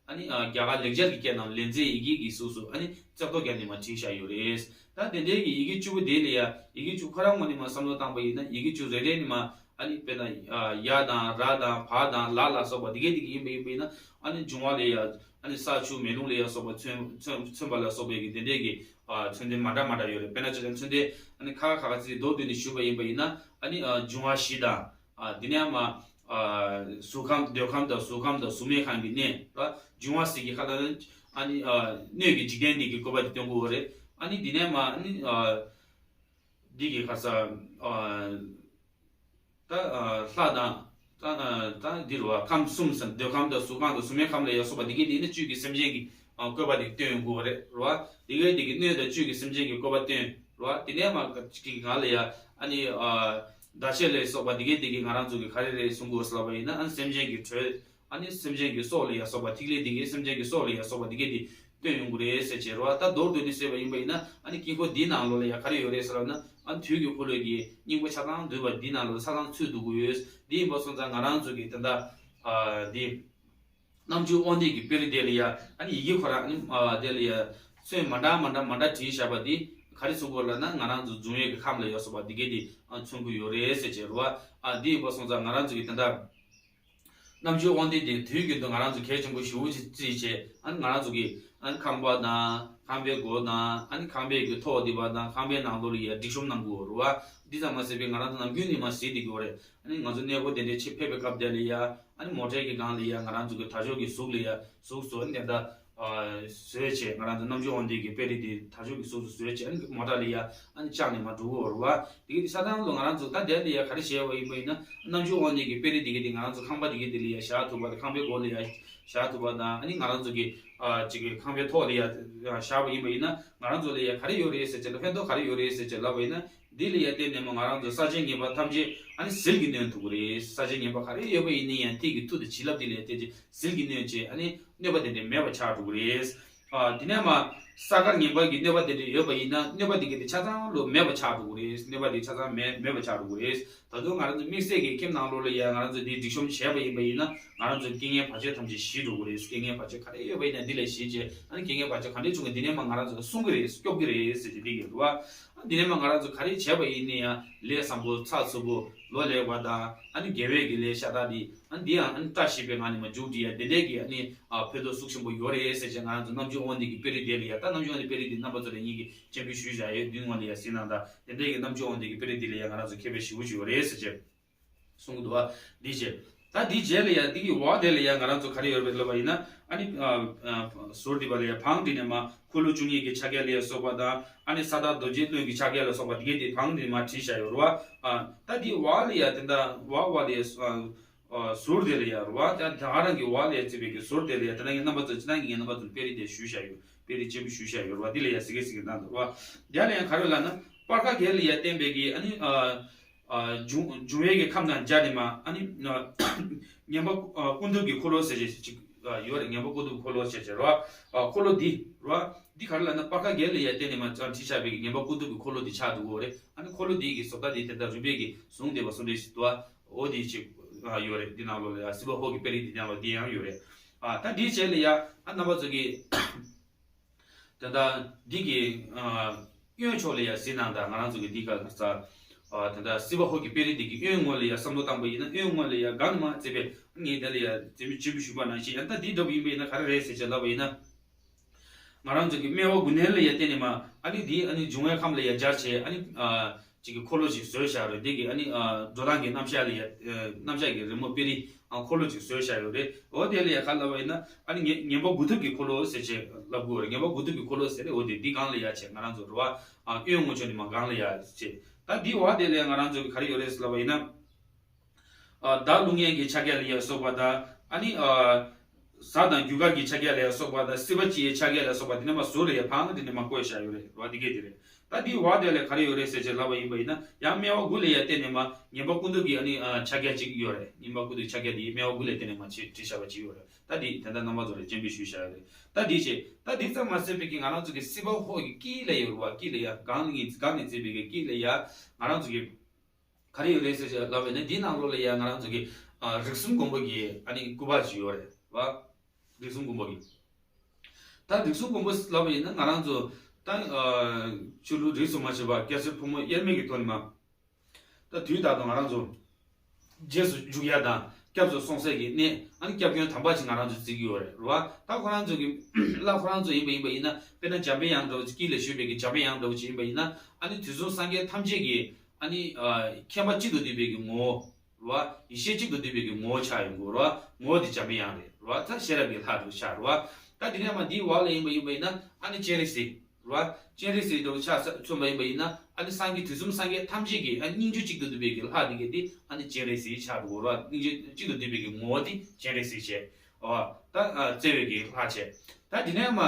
ཨ་ནི་ཨ་རྒྱ་གར་ལེགས་སྦྱར་གྱི་སྐད་ནང་ལེན་ཚད་ཡི་གེ་གི་གཟུགས་སུ་ཨ་ནི་རྩེ་ཏོག་བརྒྱབ་ནས་མ་བྲིས་བཞག་ཡོད་རེད། ད་དེ་འདྲའི་གི་ཡི་གེ་བཅུ་པོ་དེ་ལ་ཡ། ཡི་གེ་བཅུ་ཁོ་རང་ངོས་ནས་མ་བསམ་བློ་བཏང་པ་ཡིན་ན། ཡི་གེ་བཅུ་རེ་རེ་ནས་མ། ཨ་ནི་དཔེར་ན་ཨ་ཡ་དང་། ར་དང་། བ་དང་། ལ་ལ་སོགས་པ་དེ་གས་དེ་གས་ཡིན་པ་ཡིན་པ་ཡིན་ན། ཨ་ནི་འབྱུང་བ་ལ་ཡ། ཨ་ནི་ས་ཆུ་མེ་རླུང་ལ་ཡ་སོགས་པ་མཚོན་མཚོན་མཚོན་པ་ལ་སོགས་པའི་གི་དེ་འདྲའི་གི་ཨ་མཚོན་དོན་མ་འདྲ་མ་འདྲ་ཡོད་རེད། དཔེར་ན་ཆ་བཞག་མཚོན་དོན་ཨ་ནི་ཁ་ཁ་ཁ་ཁ་ཚིག་མདོར་བསྡུས་ནས་ཞུས་པ་ཡིན་པ་ཡིན་ན། ཨ་ནི་ཨ་འབྱུང་བ་བཞི་དང་། ཨ་དེ་ནས་མ་ཨ་གཟུགས་ཁམས། འདོད་ཁམས་དང་། གཟུགས་ཁམས་དང་། གཟུགས་མེད་ཁམས་ཀྱི་གནས་ར། འབྱུང་བ་ཟེར་གྱི་ཁ་ལ་ནི་ཨ་ནི་ཨ་སྣོད་ཀྱི་འཇིག་རྟེན་འདི་གི་བཀོད་པ་དེ་སྟོན་གྱི་ཡོད་རེད། ཨ་ནི་དེ་ནས་མ་ཨ་ནི་ཨ་འདི་གི་ཁ་ས་ཨ་ད་ཨ་ལྷ་དང་། ད་ཨ་ད་འདི་རུ་བ་ཁམས་གསུམ་ཟེར། འདོད་ཁམས་དང་། གཟུགས་ཁམས་དང་། གཟུགས་མེད་ཁམས་ལ་ཡ་སོགས་པ་འདི་གའི་དེ་ནི་བཅུད་ཀྱི་སེམས་ཅན་གྱི་ཨ་བཀོད་པ་དེ་སྟོན་ཡོང་གི་ཡོད་རེད་ར་བ། དེ་གའི་དེ་གི་སྣོད་དང་བཅུད་ཀྱི་སེམས་ཅན་གྱི་བཀོད་པ་སྟོན་ར་བ། དེ་ནས་མ་གཅིག་གི་ང་ལ་ཡ་ཨ་ནི་ཨ་ཟླ་ཕྱེད་ལ་སོགས་པ་འདི་གའི་དེ་གི་ང་རང་ཚོ་གི་ག་རེ་རེད་གསུང་གི་ཡོད་ཟེར་ལབ་པ་ཡིན་ན། ཨ་ནི་སེམས་ཅན་གྱི་དྲོད། ཨ་ནི་སེམས་ཅན་གྱི་སྲོག་ལ་ཡ་སོགས་པ། ཐིག་ལེ་འདི་གའི་སེམས་ཅན་གྱི་སྲོག་ལ་ཡ་སོགས་པ་འདི་གའི་དེ་སྟོན་ཡོང་གི་རེད་ཟེར་བྱས་ར་བ། ད་མདོར་བསྡུས་ནས་བཤད་པ་ཡིན་པ་ཡིན་ན། ཨ་ནི་དཀྱིལ་འཁོར་འདིའི་ནང་ལོགས་ལ་ཡ་ག་རེ་ཡོད་རེད་ཟེར་ལབ་ན། ཨ་ནི་དུས་ཀྱི་འཁོར་ལོ་གི་སྙིང་པོ་ཆ་ཚང་འདུས་པ་འདི་ནང་ལོགས་ཆ་ཚང་ཚུད་འདུག་གི་ཡོད། འདི་ཡིན་པ་སོང་ཙང་ང་རང་ཚོ་གི་དེ་འདྲ་ཨ་འདི་རྣམ་འགྱུར་དབང་ལྡན་གྱི་དཔེ་རིས་དེ་ལ་ཡ། ཨ་ནི་ཡི་གེ་ཁོ་རང་ཨ་ནི་ཨ་དེ་ལ་ཡ་ཚོན་མ་འདྲ་མ་འདྲ་མ་འདྲ་བྲིས་བཞག་པ་འདི་ག་རེ་གསུང་གི་ཡོད་ལབ་ན། ང་རང་ཚོ་འབྱུང་བའི་གི་ཁམས་ལ་ཡ་སོགས་པ་འདི་གའི་དེ་ཨ་མཚོན་གྱི་ཡོད་རེད་ཟེར་བྱས་ར་བ། ཨ་འདི་ཡིན་པ་སོང་ཙང་ང་རང་ཚོ་གི་དེ་འདྲ་རྣམ་འགྱུར་དབང་ལྡན་དེ་དུས་རྒྱུན་དུ་ང་རང་ཚོ་གལ་ཆེན་པོ་ཞེ་པོ་ཅིག་བརྩིས་བྱས། ཨ་ནི་ང་རང་ཚོ་གི་ཨ་ནི་ཁང་པ་དང་། ཁང་པའི་སྒོ་དང་། ཨ་ནི་ཁང་པའི་གི་ཐོག་འདི་པ་དང་། ཁང་པའི་ནང་ལོགས་ལ་ཡ་སྒྲིག་གཤོམ་གནང་གི་ཡོད་རེད་བ། འདི་ཙམ་མ་ཟད་པའི་ང་རང་ཚོ་ནམ་རྒྱུན་ནས་མ་གཟིགས་བསྡད་ཀྱི་ཡོད་རེད། ཨ་ནི་ང་ཚོ་གནས་སྐོར་དེ་འདྲའི་ཆེད་ཕེབས་པའི་སྐབས་དེ་ལ་ཡ། ཨ་ནི་མོ་ཊའི་གི་སྒང་ལ་ཡ་ང་རང་ཚོ་གི་དར་ལྕོག་གི་གཟུགས་ལ་ཡ། གཟུགས་སུ་ཨ་ནི་དེ་འདྲ་ཨ་བཟོས་བྱས། ང་རང་ཚོ་རྣམ་འགྱུར་དབང་ལྡན་གྱི་དཔེ་རིས་དེ་དར་ལྕོག་གི་གཟུགས་སུ་བཟོས་བྱས། ཨ་ནི་མོ་ཊ་ལ་ཡ་ཨ་ནི་བཅག་ནས་མ་འགྲོ་གི་ཡོད་རེད་བ། དེ་གི་དེ་ཆ་ཚང་ལོ་ང་རང་ཚོ་ད་དེ་ལ་ཡ་ག་རེ་བྱས་པ་ཡིན་པ་ཡིན་ན། རྣམ་འགྱུར་དབང་ལྡན་གྱི་དཔེ་རིས་དེ་གི་དེ་ང་རང་ཚོ་ཁང་པ་དེ་གི་དེ་ལ་ཡ་བཞག་ཐུབ་པ་དང་། ཁང་པའི་སྒོ་ལ་ཡ་བཞག་ཐུབ་པ་དང་། ཨ་ནི་ང་རང་ཚོ་གི་ཨ་ཅིག་གི་ཁང་པའི་ཐོག་ལ་ཡ་བཞག་པ་ཡིན་པ་ཡིན་ན། ང་རང་ཚོ་ལ་ཡ་ག་རེ་ཡོད་རེད་ཟེར་བྱས་ལ། ཕན་ཐོགས་ག་རེ་ཡོད་རེད་ཟེར་བྱས་ལབ་པ་ཡིན་ན། འདི་ལ་ཡ་བརྟེན་ནས་མ་ང་རང་ཚོ་ས་ཆའི་ཉེས་པ་ཐམས་ཅད་ཨ་ནི་ཟིལ་གྱིས་གནོན་ཐུབ་ཀྱི་རེད། ས་ཆའི་ཉེས་པ་ག་རེ་ཡོད་པ་ཡིན་ན་ཡང་། ཐིག་གི་མཐུ་དང་བྱིན་རླབས་འདི་ལ་ཡ་བརྟེན་ཏེ་ཟིལ་གྱིས་གནོན་བྱས། ཨ་ནི་གནོད་པ་དེ་འདྲ་མེད་པ་ཆགས་འགྲོ་གི་རེད། ཨ་དེ་ནས་མ་ས་དཀར་ངན་པ་གི་གནོད་པ་དེ་འདྲ་ཡོད་པ་ཡིན་ན། གནོད་པ་དེ་ག་དེ་ཆ་ཚང་ལོ་མེད་པ་ཆགས་འགྲོ་གི་རེད། གནོད་པ་དེ་ཆ་ཚང་མེད་མེད་པ་ཆགས་འགྲོ་གི་རེད། ད་དུང་ང་རང་ཚོ་དམིགས་བསལ་གྱི་ཁྱིམ་ནང་ལོགས་ལ་ཡ་ང་རང་ཚོ་འདི་སྒྲིག་གཤོམ་བྱས་པ་ཡིན་པ་ཡིན་ན། ང་རང་ཚོའི་རྐྱེན་ངན་བར་ཆད་ཐམས་ཅད་ཞི་འགྲོ་གི་རེད། རྐྱེན་ངན་བར་ཆད་ག་རེ་ཡོད་པ་ཡིན་ན་འདི་ལས་ཞི་བྱས། ཨ་ནི་རྐྱེན་ངན་བར་ཆད་ག་འདྲས་བྱུང་གི་འདི་ནས་མ་ང་རང་ཚོ་སྲུང་གི་རེད། སྐྱོབ་ཀྱི་རེད་ཟེར་གྱི་འདི་གི་རེད་བ། ཨ་འདི་ནས་མ་ང་རང་ཚོ་ག་རེ་བྱས་པ་ཡིན་ན་ཡང་ལས་བཟང་པོ་ཚགས་ཚུད་པོ་ལོ་ལེགས་པ་དང་། ཨ་ནི་དགེ་བའི་གི་ལས་ཤ་སྟག་འདི། ཨ་ནི་འདི་ཡང་ཨ་ནི་བཀྲ་ཤིས་པའི་ངང་ནས་མ་མཇུག་སྒྲིལ་ཡ། དེ་འདྲས་ཀྱི་ཨ་ནི་ཨ་ཕན་ཐོགས་ཤུགས་ཆེན་པོ་ཡོད་རེད་ཟེར་བྱས། ང་རང་ཚོ་རྣམ་འགྱུར་དབང་ལྡན་གྱི་དཔེ་རིས་དེ་ལ་ཡ། ད་རྣམ་འགྱུར་དབང་ལྡན་དཔེ་རིས་དེ་རྣམ་པ་ཚོ་ལ་ངེད་ཀྱིས་སྤྱན་འབུལ་ཞུས་བཞག་ཡོད། མདུན་ངོས་ལ་ཡ་གཟིགས་གནང་དང་། དེ་འདྲས་ཀྱི་རྣམ་འགྱུར་དབང་ལྡན་གྱི་དཔེ་རིས་དེ་ལ་ཡ་ང་རང་ཚོ་མཁས་པའི་ཞེ་པོ་ཅིག་ཡོད་རེད་ཟེར་བྱས། གསུང་གི་འདུག་བ། འདི་བྱས། ད་འདི་རྗེས་ལ་ཡ་འདི་གི་འོག་དེ་ལ་ཡ་ང་རང་ཚོ་ག་རེ་ཡོད་རེད་ལབ་པ་ཡིན་ན། ཨ་ནི་ཨ་ཨ་ཟུར་འདི་པ་ལ་ཡ་བང་འདི་ནས་མ་འཁོར་ལོ་བཅུ་གཉིས་ཀྱི་ཕྱག་རྒྱ་ལ་ཡ་སོགས་པ་དང་། ཨ་ནི་ས་བདག་རྡོ་རྗེ་གླིང་གི་ཕྱག་རྒྱ་ལ་སོགས་པ་འདི་གའི་དེ་བང་འདི་ནས་མ་བྲིས་བཞག་ཡོད་རེད་བ། ཨ་ད་འདི་འོག་ལ་ཡ་དེ་འདྲ་འོག་འོག་ལ་ཡ་ཨ་ཨ་ཟུར་དེ་ལ་ཡ་རེད་བ། ད་ད་ག་རང་གི་འོག་ལ་ཡ་བརྩིས་པའི་གི་ཟུར་དེ་ལ་ཡ། དེ་ན་ངས་རྣམ་པ་ཚོ་ཅི་ན་ངས་རྣམ་པ་ཚོ་དཔེ་རིས་དེ་ཞུས་བཞག་ཡོད། དཔེ་རིས་སྤྱན་འབུལ་ཞུས་བཞག་ཡོད་རེད་བ། འདི་ལ་ཡ་གཟིགས་གི་གཟིགས་གི་གནང་འདུག་རེད་བ། དེ་ལ་ཡ་ག་རེ་ལབ་ན། སྤར་ཁ་བརྒྱད་ལ་ཡ་བསྟན་པའི་གི་ཨ་ནི་ཨ། ཨ་འབྱུང་འབྱུང་བའི་གི་ཁམས་དང་སྦྱར་ཏེ་མ། ཨ་ནི་ཨ་ཉན་པ་ཨ་ཀུན་ཐུབ་ཀྱི་འཁོར་ལོ་ཟེར་བྱས་ཅིག་ ཡོད་རེད། ངན་པ་ཀུན་རྫོབ་འཁོར་ལོ་ཞེས་བྱ་རེད་བ། འཁོར་ལོ་འདི་རེད་བ། འདི་ག་རེ་ལབ་ན་སྤར་ཁ་བརྒྱད་ལ་ཡ་བརྟེན་ནས་མ་བྲིས་བཞག་པའི་ངན་པ་ཀུན་རྫོབ་ཀྱི་འཁོར་ལོ་འདི་ཆགས་འདུག་གོ་རེད། ཨ་ནི་འཁོར་ལོ་འདི་གི་བཟོ་ལྟ་འདི་དེ་འདྲ་རུས་སྦལ་གྱིས་བཟུང་བསྡད་པ་བཟོ་འདྲ་ཞིག་འདུག་བ། འོ་འདི་ཅིག་ཡོད་རེད། འདི་ནང་ལོགས་ལ་ཡ་སྲིད་པ་ཧོར་གྱི་དཔེ་རིས་འདི་ནང་ལོགས་འདི་ཡང་ཡོད་རེད། ཨ་ད་འདི་བྱས་ལ་ཡ་ཨ་རྣམ་པ་ཚོ་གི་ད་ལྟ་འདི་གི་ཨ་གཡོན་ཕྱོགས་ལ་ཡ་གཟིགས་གནང་དང་། ང་རང་ཚོ་གི་འདི་ག་ས་ཨ་ད་ལྟ་སྲིད་པ་ཧོར་གྱི་དཔེ་རིས་འདི་གི་གཡོན་ངོས་ལ་ཡ་བསམ་བློ་བཏང་པ་ཡིན་ན། གཡོན་ངོས་ལ་ཡ་གང་ནས་མ་བརྩིས་པས་ངས་དེ་ལ་ཡ་རྩིས་མི་བྱིན་པ་ཞུས་པ་ནང་བཞིན། ཡང་ད་འདི་འདྲ་པོ་ཡིན་པ་ཡིན་ན་ག་རེ་རེད་ཟེར་བྱས་ལབ་པ་ཡིན་ན། ང་རང་ཚོ་གི་སྨེ་བ་དགུ་ནས་ལ་ཡ་བརྟེན་ནས་མ་ཨ་ནི་འདི་ཨ་ནི་འབྱུང་བའི་ཁམས་ལ་ཡ་སྦྱར་བྱས་ཨ་ནི་ཨ་ཅིག་གི་འཁོར་ལོ་ཞིག་བཟོས་བཞག་རེད། འདི་གི་ཨ་ནི་ཨ་འགྲོ་སྟངས་ཀྱི་རྣམ་གཞག་ལ་ཡ་ཨ་རྣམ་གཞག་གི་རི་མོ་དཔེ་རིས་ཨ་འཁོར་ལོ་ཅིག་བཟོས་བཞག་ཡོད་རེད། འོ་དེ་ལ་ཡ་ག་ལབ་པ་ཡིན་ན་ཨ་ནི་ངན་ངན་པ་དགུ་ཐུབ་ཀྱི་འཁོར་ལོ་ཟེར་བྱས་ལབ་དགོས་རེད། ངན་པ་དགུ་ཐུབ་ཀྱི་འཁོར་ལོ་ཟེར་རེད། འོ་དེ་འདི་སྒང་ལ་ཡ་བྱས་ང་རང་ཚོ་རེད་བ། ཨ་གཡོན་ངོས་ཕྱོགས་ནས་མ་སྒང་ལ་ཡ་བྱས། ད་འདི་འོ་དེ་ལ་ཡ་ང་རང་ཚོ་གི་ག་རེ་ཡོད་རེད་ཟེར་ལབ་པ་ཡིན་ན། ཨ་བདག་ཀླུ་གཉན་གྱི་ཕྱག་རྒྱ་ལ་ཡ་སོགས་པ་དང་། ཨ་ནི་ཨ་གཟའ་དང་རྒྱུ་སྐར་གྱི་ཕྱག་རྒྱ་ལ་ཡ་སོགས་པ་དང་། སྲིད་པ་སྤྱི་ཡི་ཕྱག་རྒྱ་ལ་སོགས་པ་དེ་ནས་མ་ཟུར་ལ་ཡ་ཕར་དེ་ནས་མ་བཀོད་བཞག་ཡོད་རེད་བ། འདི་གས་དེ་རེད། ད་འདི་འོ་དེ་ལ་ག་རེ་ཡོད་རེད་ཟེར་བྱས་ལབ་པ་ཡིན་པ་ཡིན་ན། ཡང་སྨེ་བ་དགུ་ལ་ཡ་བརྟེན་ནས་མ་ངན་པ་ཀུན་རྫོབ་ཀྱི་ཨ་ནི་ཨ་ཕྱག་རྒྱ་ཅིག་ཡོད་རེད། ངན་པ་ཀུན་རྫོབ་ཕྱག་རྒྱ་འདི་སྨེ་བ་དགུ་ལ་བརྟེན་ནས་མ་བྱས་བྲིས་བཞག་པ་ཅིག་ཡོད་རེད། ད་འདི་དེ་འདྲ་རྣམ་པ་ཚོ་ལ་སྤྱན་འབུལ་ཞུས་བཞག་ཡོད་རེད། ད་འདི་བྱས་ད་འདི་ཙམ་མ་ཟད་པའི་གི་ང་རང་ཚོ་གི་སྲིད་པ་ཧོར་གྱི་དཀྱིལ་ལ་ཡོད་རེད་བ། དཀྱིལ་ལ་ཡ་སྒང་ནས་སྒང་ནས་བརྩིས་པའི་གི་དཀྱིལ་ལ་ཡ་ང་རང་ཚོ་གི་ག་རེ་ཡོད་རེད་ཟེར་བྱས་ལབ་པ་ཡིན་ན། འདིའི་ནང་ལོགས་ལ་ཡ་ང་རང་ཚོ་གི་ཨ་རིགས་གསུམ་མགོན་པོ་གི་ཨ་ནི་སྐུ་པར་ཅིག་ཡོད་རེད་བ། རིགས་གསུམ་མགོན་པོ་གི། ད་རིགས་གསུམ་མགོན་པོ་ལབ་པ་ཡིན་ན་ང་རང་ཚོ་ད་ཨ་ཆོས་ལུགས་རིས་སུ་མ་ཆད་པ་སྐྱ་སེར་ཕོ་མོ་དབྱེར་མེད་ཀྱི་ཐོག་ནས་མ། ད་དུས་ད་དུང་ང་རང་ཚོ་རྗེས་སུ་འཇུག་ཡ་དང་སྐྱབས་སུ་སོང་སའི་གི་གནས། ཨ་ནི་སྐྱབས་མགོན་དམ་པ་ཅིག་ང་རང་ཚོ་བརྩི་གི་ཡོད་རེད་བ། ད་ཁོ་རང་ཚོ་གི་བླ་ཁོ་རང་ཚོ་ཡིན་པ་ཡིན་པ་ཡིན་ན། དཔེར་ན་འཇམ་པའི་དབྱངས་འདྲ་བོ་ཅིག་དཀྱིལ་ལ་བཞུགས་པའི་གི་འཇམ་པའི་དབྱངས་འདྲ་བོ་ཅིག་ཡིན་པ་ཡིན་ན། ཨ་ནི་དུས་གསུམ་སངས་རྒྱས་ཐམས་ཅད་ཀྱི་ཨ་ནི་ཨ་མཁྱེན་པ་གཅིག་ཏུ་བསྡུས་པའི་གི་ངོ་བོ་རེད་བ། ཡེ་ཤེས་གཅིག་ཏུ་བསྡུས་པའི་གི་ངོ་བོ་ཆགས་ཡོང་གི་རེད་བ། ངོ་བོ་དེ་འཇམ་པའི་དབྱངས་རེད་བ། ད་ཤེས་རབ་ཀྱི་ལྷ་འདྲ་བོ་ཆགས་རེད་བ། ད་དེ་ནས་མ་འདིའི་འོག་ལ་ཡིན་པ་ཡིན་པ་ཡིན་ན་ཨ་ནི་སྤྱན་རས་གཟིགས་རེད་བ། སྤྱན་རས་གཟིགས་འདྲ་བོ་ཆ་ས་མཚོན་པ་ཡིན་པ་ཡིན་ན། ཨ་ནི་སངས་རྒྱས་དུས་གསུམ་སངས་རྒྱས་ཐམས་ཅད་ཀྱི་ཨ་སྙིང་རྗེ་གཅིག་ཏུ་བསྡུས་པའི་གི་ལྷ་དེ་ག་དེ་ཨ་ནི་སྤྱན་རས་གཟིགས་ཆགས་འགྲོ་གི་རེད་བ། སྙིང་རྗེ་གཅིག་ཏུ་བསྡུས་པའི་གི་ངོ་བོ་དེ་སྤྱན་རས་གཟིགས་བྱས། ཨོ། ད་ཨ་བརྩེ་བའི་གི་ལྷ་བྱས། ད་དེ་ནས་མ་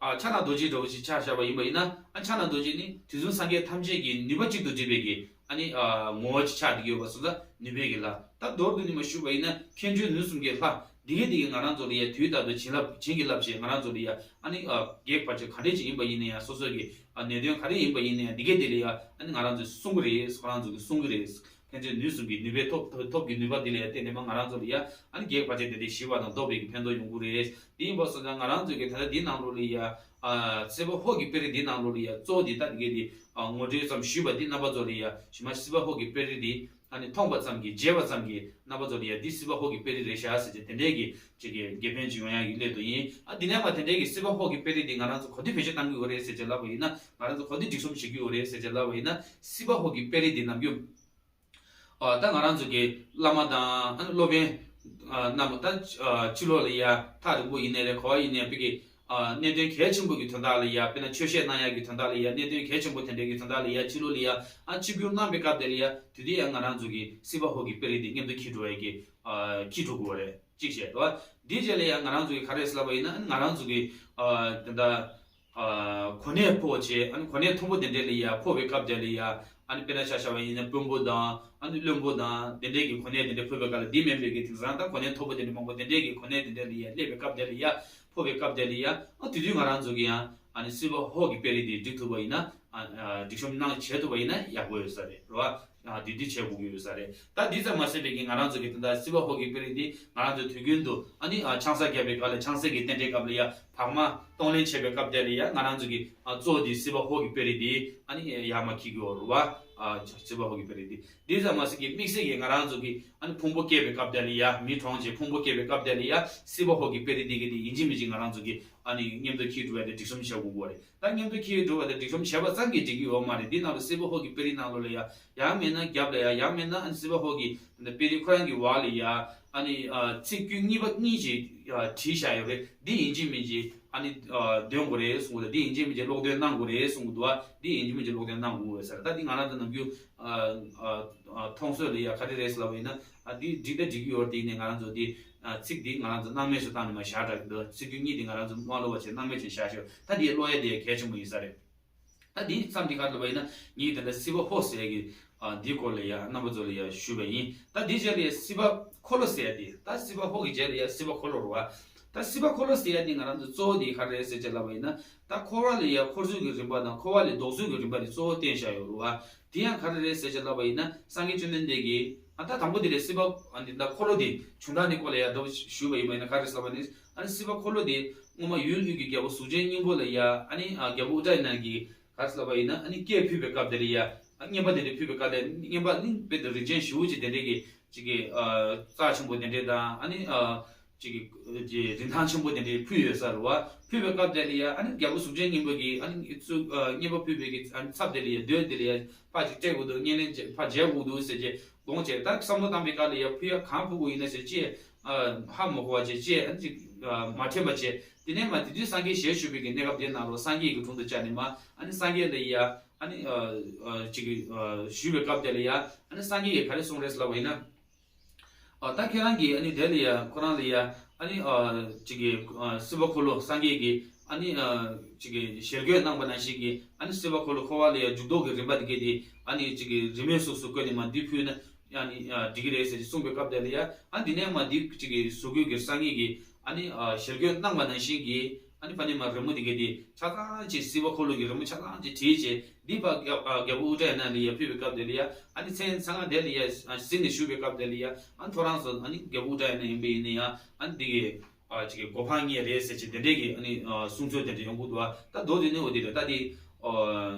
ཨ་ཕྱག་ན་རྡོ་རྗེ་འདྲ་བོ་ཞིག་ཆ་བཞག་པ་ཡིན་པ་ཡིན་ན། ཨ་ཕྱག་ན་རྡོ་རྗེ་ནི་དུས་གསུམ་སངས་རྒྱས་ཐམས་ཅད་ཀྱི་ནུས་པ་གཅིག་ཏུ་བསྒྲིལ་བའི་གི་ཨ་ནི་ཨ་ངོ་བོ་ཅིག་ཆགས་བསྡད་ཀྱི་ཡོད་པ་སོང་ཙང་ནུས་པའི་གི་ལྷ། ད་མདོར་བསྡུས་ནས་མ་ཞུས་པ་ཡིན་ན་མཁས་འཇོན་ནུས་གསུམ་གྱི་ལྷ། འདི་གས་འདི་གས་ང་རང་ཚོ་ལ་ཡ་དུས་ད་དུང་བྱིན་རླབས་བྱིན་གྱིས་བརླབས་བྱས། ང་རང་ཚོ་ལ་ཡ་ཨ་ནི་ཨ་གེགས་བར་ཆད་ག་འདྲས་ཅིག་ཡིན་པ་ཡིན་ན་ཡང་། སོ་སོ་གི་ཨ་ནད་གདོན་ག་རེ་ཡིན་པ་ཡིན་ན་ཡང་། འདི་གས་འདི་ལ་ཡ་ཨ་ནི་ང་རང་ཚོས་སྲུང་གི་རེད། ཁོ་རང་ཚོ་གིས་སྲུང་གི་རེད། མཁས་འཇོན་ནུས་གསུམ་གྱི་ནུས་པའི་ཐོབ་ཐོབ་ཐོབ་ཀྱི་ནུས་པ་འདི་ལ་ཡ་བརྟེན་ནས་མ་ང་རང་ཚོ་ལ་ཡ་ཨ་ནི་གེགས་བར་ཆད་དེ་འདྲས་ཞི་བ་དང་ཟློག་པའི་གི་ཕན་ཐོགས་ཡོང་གི་རེད། དེ་ཡིན་པ་སོང་ཙང་ང་རང་ཚོ་གི་ད་ལྟ་འདི་ནང་ལོགས་ལ་ཡ་ཨ་སྲིད་པ་ཧོར་གྱི་དཔེ་རིས་འདི་ནང་ལོགས་ལ་ཡ་གཙོ་བོ་འདི་ད་འདི་གས་འདི་ཨ་ངོ་སྤྲོད་ཙམ་ཞུས་པ་འདི་རྣམ་པ་ཚོ་ལ་ཡ་ཞུ་མ་སྲིད་པ་ཧོར་གྱི་དཔེ་རིས་འདི། ཨ་ནི་མཐོང་པ་ཙམ་གྱིས་མཇལ་བ་ཙམ་གྱིས་རྣམ་པ་ཚོ་ལ་ཡ་འདི་སྲིད་པ་ཧོར་གྱི་དཔེ་རིས་རེད་ཤག་ཟེར་ཏེ་དེ་འདྲས་ཀྱི་ཅིག་གི་དགེ་ཕན་ཅིག་ཡོང་ཡག་གི་སླད་དུ་ཡིན། ཨ་འདི་ནས་མ་དེ་འདྲས་ཀྱི་སྲིད་པ་ཧོར་གྱི་དཔེ་རིས་འདི་ང་རང་ཚོ་ག་དུས་བེད་སྤྱོད་གཏང་གི་ཡོད་རེད་ཟེར་བྱས་ལབ་པ་ཡིན་ན། ང་རང་ཚོ་ག་དུས་སྒྲིག་གཤོམ་བྱེད་ཀྱི་ཡོད་རེད་ཟེར་བྱས་ལབ་པ་ཡིན་ན། སྲིད་པ་ཧོར་གྱི་དཔེ་རིས་འདི་ནམ་རྒྱུན་ཨ་ད་ང་རང་ཚོ་གི་བླ་མ་དང་ཨ་ནི་སློབ་དཔོན་ཨ་རྣམས་ད་ཨ་ཕྱི་ལོགས་ལ་ཡ་ཐག་རིང་པོ་ཡིན་ནའི་རེད། ག་པར་ཡིན་ནའི་ཕ་གི་ཨ་གནད་དོན་གལ་ཆེན་པོ་གི་དོན་དག་ལ་ཡ། དཔེར་ན་ཆོས་བཤད་གནང་ཡག་གི་དོན་དག་ལ་ཡ། གནད་དོན་གལ་ཆེན་པོ་དེ་འདྲའི་གི་དོན་དག་ལ་ཡ་ཕྱི་ལོགས་ལ་ཡ་ཨ་ཆིབས་བསྒྱུར་གནང་པའི་སྐབས་དེ་ལ་ཡ། དེ་དུས་ཡ་ང་རང་ཚོ་གི་སྲིད་པ་ཧོར་གྱི་དཔེ་རིས་འདི་མཉམ་དུ་འཁྱེར་འགྲོ་ཡག་གི་ཨ་འཁྱེར་འགྲོ་དགོས་རེད། གཅིག་བྱས་རེད་བ། འདིའི་རྗེས་ལ་ཡ་ང་རང་ཚོ་གི་ག་རེ་ཟེར་ལབ་པ་ཡིན་ན། ཨ་ནི་ང་རང་ཚོ་གི་ཨ་དེ་འདྲ་ཨ་གོ་གནས་འཕོ་བྱས། ཨ་ནི་གོ་གནས་མཐོན་པོ་དེ་འདྲ་ལ་ཡ་འཕོ་བའི་སྐབས་དེ་ལ་ཡ། ཨ་ནི་དཔེར་ན་ཆ་བཞག་པ་ཡིན་ན་དཔོན་པོ་དང་ཨ་ནི་བློན་པོ་དང་དེ་འདྲའི་གི་གོ་གནས་དེ་འདྲ་འཕོ་བའི་སྐབས་ལ། འདི་མིན་པའི་གི་དེང་སང་ད་གོ་གནས་མཐོ་པོ་དེ་འདྲ་མང་པོ་དེ་འདྲའི་གི་གོ་གནས་དེ་འདྲ་ལ་ཡ་སླེབས་པའི་སྐབས་དེ་ལ་ཡ། འཕོ་བའི་སྐབས་དེ་ལ་ཡ། ཨ་དེ་དུས་ང་རང་ཚོ་གི་ཡང་ཨ་ནི་སྲིད་པ་ཧོར་གྱི་དཔེ་རིས་འདི་སྒྲིག་ཐུབ་པ་ཡིན་ན། ཨ་ཨ་སྒྲིག་གཤོམ་གནང་བྱེད་ཐུབ་པ་ཡིན་ན་ཡག་པོ་ཡོད་ས་རེད། རེད་བ། ཨ་དེ་དུས་བྱེད་དགོས་ཀྱི་ཡོད་ས་རེད། ད་འདི་ཙམ་མ་ཟད་པའི་གི་ང་རང་ཚོ་གི་ད་ལྟ་སྲིད་པ་ཧོར་གྱི་དཔེ་རིས་འདི་ང་རང་ཚོ་དུས་རྒྱུན་དུ་ཨ་ནི་ཨ་ཆང་ས་བརྒྱབ་པའི་སྐབས་ལ། ཆང་ས་གི་རྟེན་འབྲེལ་སྐབས་ལ་ཡ་བག་མ་གཏོང་ལེན་བྱེད་པའི་སྐབས་དེ་ལ་ཡ་ང་རང་ཚོ་གི་ཨ་གཙོ་བོ་འདི་སྲིད་པ་ཧོར་གྱི་དཔེ་རིས་འདི་ཨ་ནི་ཡར་མར་འཁྱེར་གྱི་ཡོད་རེད་བ། ཨ་སྲིད་པ་ཧོར་གྱི་དཔེ་རིས་འདི། འདི་ཙམ་མ་ཟད་ཀྱི་དམིགས་བསལ་གྱི་ང་རང་ཚོ་གི་ཨ་ནི་ཕུང་པོ་སྐྱེས་པའི་སྐབས་དེ་ལ་ཡ། མི་གྲོངས་རྗེས་ཕུང་པོ་སྐྱེས་པའི་སྐབས་དེ་ལ་ཡ་སྲིད་པ་ཧོར་གྱི་དཔེ་རིས་འདི་གི་འདི་ཡིན་གཅིག་མིན་གཅིག་ང་རང་ཚོ་གི་ཨ་ནི་མཉམ་དུ་འཁྱེར་འགྲོ་བ་དེ་སྒྲིག་གཤོམ་བྱེད་དགོས་ཀྱི་རེད། ད་མཉམ་དུ་འཁྱེར་འགྲོ་བ་དེ་སྒྲིག་གཤོམ་བྱས་པ་ཙམ་གྱིས་འགྲིག་གི་ཡོད་མ་རེད། འདི་ནང་ལ་སྲིད་པ་ཧོར་གྱི་དཔེ་རིས་ནང་ལོགས་ལ་ཡ། ཡང་མིན་ན་རྒྱབ་ལ་ཡ། ཡང་མིན་ན་ཨ་ནི་སྲིད་པ་ཧོར་གྱི་དཔེ་རིས་ཁོ་རང་གི་འོག་ལ་ཡ། ཨ་ནི་ཨ་ཚིག་རྒྱུད་གཉིས་པ་གཉིས་ཅིག་ཨ་བྲིས་བཞག་ཡོད་རེད། འདི་ཡིན་གཅིག་མིན་གཅིག་ཨ་ནི་ཨ་འདོན་དགོས་རེད་གསུངས་གི་འདུག་འདི་ཡིན་གཅིག་མིན་གཅིག་ཀློག་འདོན་གནང་དགོས་རེད་གསུངས་གི་འདུག་བ། འདི་ཡིན་གཅིག་མིན་གཅིག་ཀློག་འདོན་གནང་དགོས་ཟེར། ད་འདི་ང་རང་ཚོ་ནམ་རྒྱུན་ཨ་ཨ་ཨ་མཐོང་སྲོལ་ལ་ཡ་ག་རེ་རེད་ཟེར་ལབ་པ་ཡིན་ན། ཨ་འདི་འགྲིག་ད་འགྲིག་གི་ཡོད་རེད། དེ་ཡིན་ནའི་ང་རང་ཚོ་འདི་ཨ་ཚིག་འདི་ང་རང་ཚོ་སྣང་མེད་དུ་བཏང་ནས་མར་བཞག་དྲག་གི་འདུག་ཚིག་རྒྱུད་གཉིས་འདི་ང་རང་ཚོ་དམར་ལོག་པ་བྱས་སྣང་མེད་བྱས་བཞག་ཤོག་ད་འདི་ཀློག་ཡ་དེ་ཡ་གལ་ཆེན་པོ་ཡིན་ས་རེད། ད་འདི་མཚམས་འདི་ག་རེ་ལབ་པ་ཡིན་ན། ངས་ད་ལྟ་སྲིད་པ་ཧོར་ཟེར་ཡ་གི་ཨ་འདིའི་སྐོར་ལ་ཡ་རྣམ་པ་ཚོ་ལ་ཡ་ཞུས་པ་ཡིན། ད་འདིའི་རྗེས་ལ་ཡ་སྲིད་པ་འཁོར་ལོ་ཟེར་ཡ་དེ། ད་སྲིད་པ་ཧོར་གྱི་རྗེས་ལ་ཡ་སྲིད་པ་འཁོར་ལོ་རེད་བ། ད་སྲིད་པ་འཁོར་ལོ་ཟེར་ཡ་དེ་ང་རང་ཚོ་གཙོ་བོ་དེ་ག་རེ་རེད་ཟེར་བྱས་ལབ་པ་ཡིན་ན། ད་འཁོར་བ་ལ་ཡ་འཁོར་ཚུལ་གྱི་རིམ་པ་དང་འཁོར་བ་ལས་ལྡོག་ཚུལ་གྱི་རིམ་པ་དེ་གཙོ་བོ་བསྟན་བཞག་ཡོད་རེད་བ། དེ་ཡང་ག་རེ་རེད་ཟེར་བྱས་ལབ་པ་ཡིན་ན། སངས་རྒྱས་བཅོམ་ལྡན་འདས་ཀྱིས་ཨ་ད་དང་པོ་དེ་ལས་སྲིད་པ་ཨ་ནི་ད་འཁོར་ལོ་དེ་བྱུང་སྟངས་དེ་སྐོར་ལ་ཡ་ད་ཞུས་པ་ཡིན་པ་ཡིན་ན། ག་རེ་ཟེར་བ་ནི། ཨ་ནི་སྲིད་པ་འཁོར་ལོ་དེ་སྔོན་མ་ཡུལ་དབུས་ཀྱི་རྒྱལ་པོ་གཟུགས་ཅན་སྙིང་པོ་ལ་ཡ། ཨ་ནི་ཨ་རྒྱལ་པོ་ཨུ་ཏྲ་ཡ་ན་གིས་ག་རེ་ཟེར་ལབ་པ་ཡིན་ན། ཨ་ནི་སྐྱེས་ཕུལ་བའི་སྐབས་དེ་ལ་ཡ། ཨ་བསྙེན་པ་དེ་འདྲ་ཕུལ་བའི་སྐབས་དེ། བསྙེན་པ་ནི་དཔེ་དེ་རིན་ཆེན་ཞེ་པོ་ཅིག་དེ་འདྲས་ཀྱི་ཅིག་གི་ཨ་རྩ་ཆེན་པོ་དེ་འདྲས་དང་། ཨ་ནི་ཨ་ཅིག་གི་རིན་ཐང་ཆེན་པོ་དེ་འདྲས་ཕུལ་ཡོད་ས་རེད་བ། ཕུལ་བའི་སྐབས་དེ་ལ་ཡ། ཨ་ནི་རྒྱལ་པོ་གཟུགས་ཅན་སྙིང་པོ་གིས་ཨ་ནི་ཚུར་ཨ་བསྙེན་པ་ཕུལ་བའི་གི་ཨ་ནི་ཚབ་དེ་ལ་ཡ། མདོས་དེ་ལ་ཡ་ཕར་ཅིག་སྤྲད་དགོས་འདུག་བསྙེན་ལེན་བྱེད་ཕར་མཇལ་དགོས་འདུག་ཟེར་རྗེས་དགོངས་བྱས། ད་བསམ་བློ་བཏང་པའི་སྐབས་ལ་ཡ་ཕུལ་ཡ་གང་ཕུལ་དགོས་ཡིན་ན་ཟེར་ཅེས་ཨ་ཧ་མ་གོ་བ་བྱས་ཅེས། ཨ་ནི་ཅིག་ཨ་མ་དྲན་པ་བྱས། དེ་ནས་མ་དེ་དུས་སངས་རྒྱས་ཞལ་བཞུགས་པའི་གི་གནས་སྐབས་དེ་ནང་ལོགས་སངས་རྒྱས་ཀྱི་དྲུང་དུ་བཅར་ནས་མ། ཨ་ནི་སངས་རྒྱས་ལ་ཡ་ཨ་ནི་ཨ་ཨ་ཅིག་གི་ཨ་ཞུས་པའི་སྐབས་དེ་ལ་ཡ། ཨ་ནི་སངས་རྒྱས་ཀྱིས་ག་རེ་གསུངས་རེད་ལབ་པ་ཡིན་ན། ཨ་ད་ཁྱེད་རང་གིས་ཨ་ནི་དེ་ལ་ཡ་ཁོ་རང་ལ་ཡ་ཨ་ནི་ཨ་ཅིག་གི་ཨ་སྲིད་པ་འཁོར་ལོ་སངས་རྒྱས་ཀྱིས་ཨ་ནི་ཨ་ཅིག་གི་ཞལ་བཀོད་གནང་པ་ནང་བཞིན་གྱི། ཨ་ནི་སྲིད་པ་འཁོར་ལོ་འཁོར་བ་ལ་ཡ་འཇུག་ལྡོག་གི་རིམ་པ་དེ་གས་དེ་ཨ་ནི་ཅིག་གི་རིམ་པས་སོ་སོ་བཀོད་ནས་མ་འདི་ཕུལ་ན། ཨ་ནི་ཨ་འགྲིག་གི་རེད་ཟེར་གསུངས་པའི་སྐབས་དེ་ལ་ཡ། ཨ་འདི་ནས་མ་འདི་ཅིག་གི་བཟོ་བཀོད་ཀྱི་སངས་རྒྱས་ཀྱིས་ཨ་ནི་ཨ་ཞལ་བཀོད་གནང་བ་ནང་བཞིན་གྱི། ཨ་ནི་ཕ་ནས་མ་རི་མོ་འདི་གས་དེ་ཆ་ཚང་ཅིག་སྲིད་པ་འཁོར་ལོ་གི་རི་མོ་ཆ་ཚང་ཅིག་བྲིས་བྱས། འདི་ཕར་རྒྱལ་ཨ་རྒྱལ་པོ་ཨུ་ཏྲ་ཡ་ན་ལ་ཡ་ཕུལ་བའི་སྐབས་དེ་ལ་ཡ། ཨ་ནི་མཚན་ཚང་མ་དེ་ལ་ཡ་ཨ་གཟིགས་ནས་བཞུགས་པའི་སྐབས་དེ་ལ་ཡ། ཨ་ནི་ཐོ་རངས་སུ་ཨ་ནི་རྒྱལ་པོ་ཨུ་ཏྲ་ཡ་ན་ཡིན་པ་ཡིན་ན་ཡང་། ཨ་ནི་འདི་གི་ཨ་ཅིག་གི་གོ་འཕང་བརྙེས་རེད་ཟེར་ཅིག་དེ་འདྲས་ཀྱི་ཨ་ནི་ཨ་གསུང་ཚུལ་དེ་འདྲ་ཡོང་གི་འདུག་བ། ད་མདོ་དེ་ནི་འོ་དེ་རེད། ད་དེ་ཨ་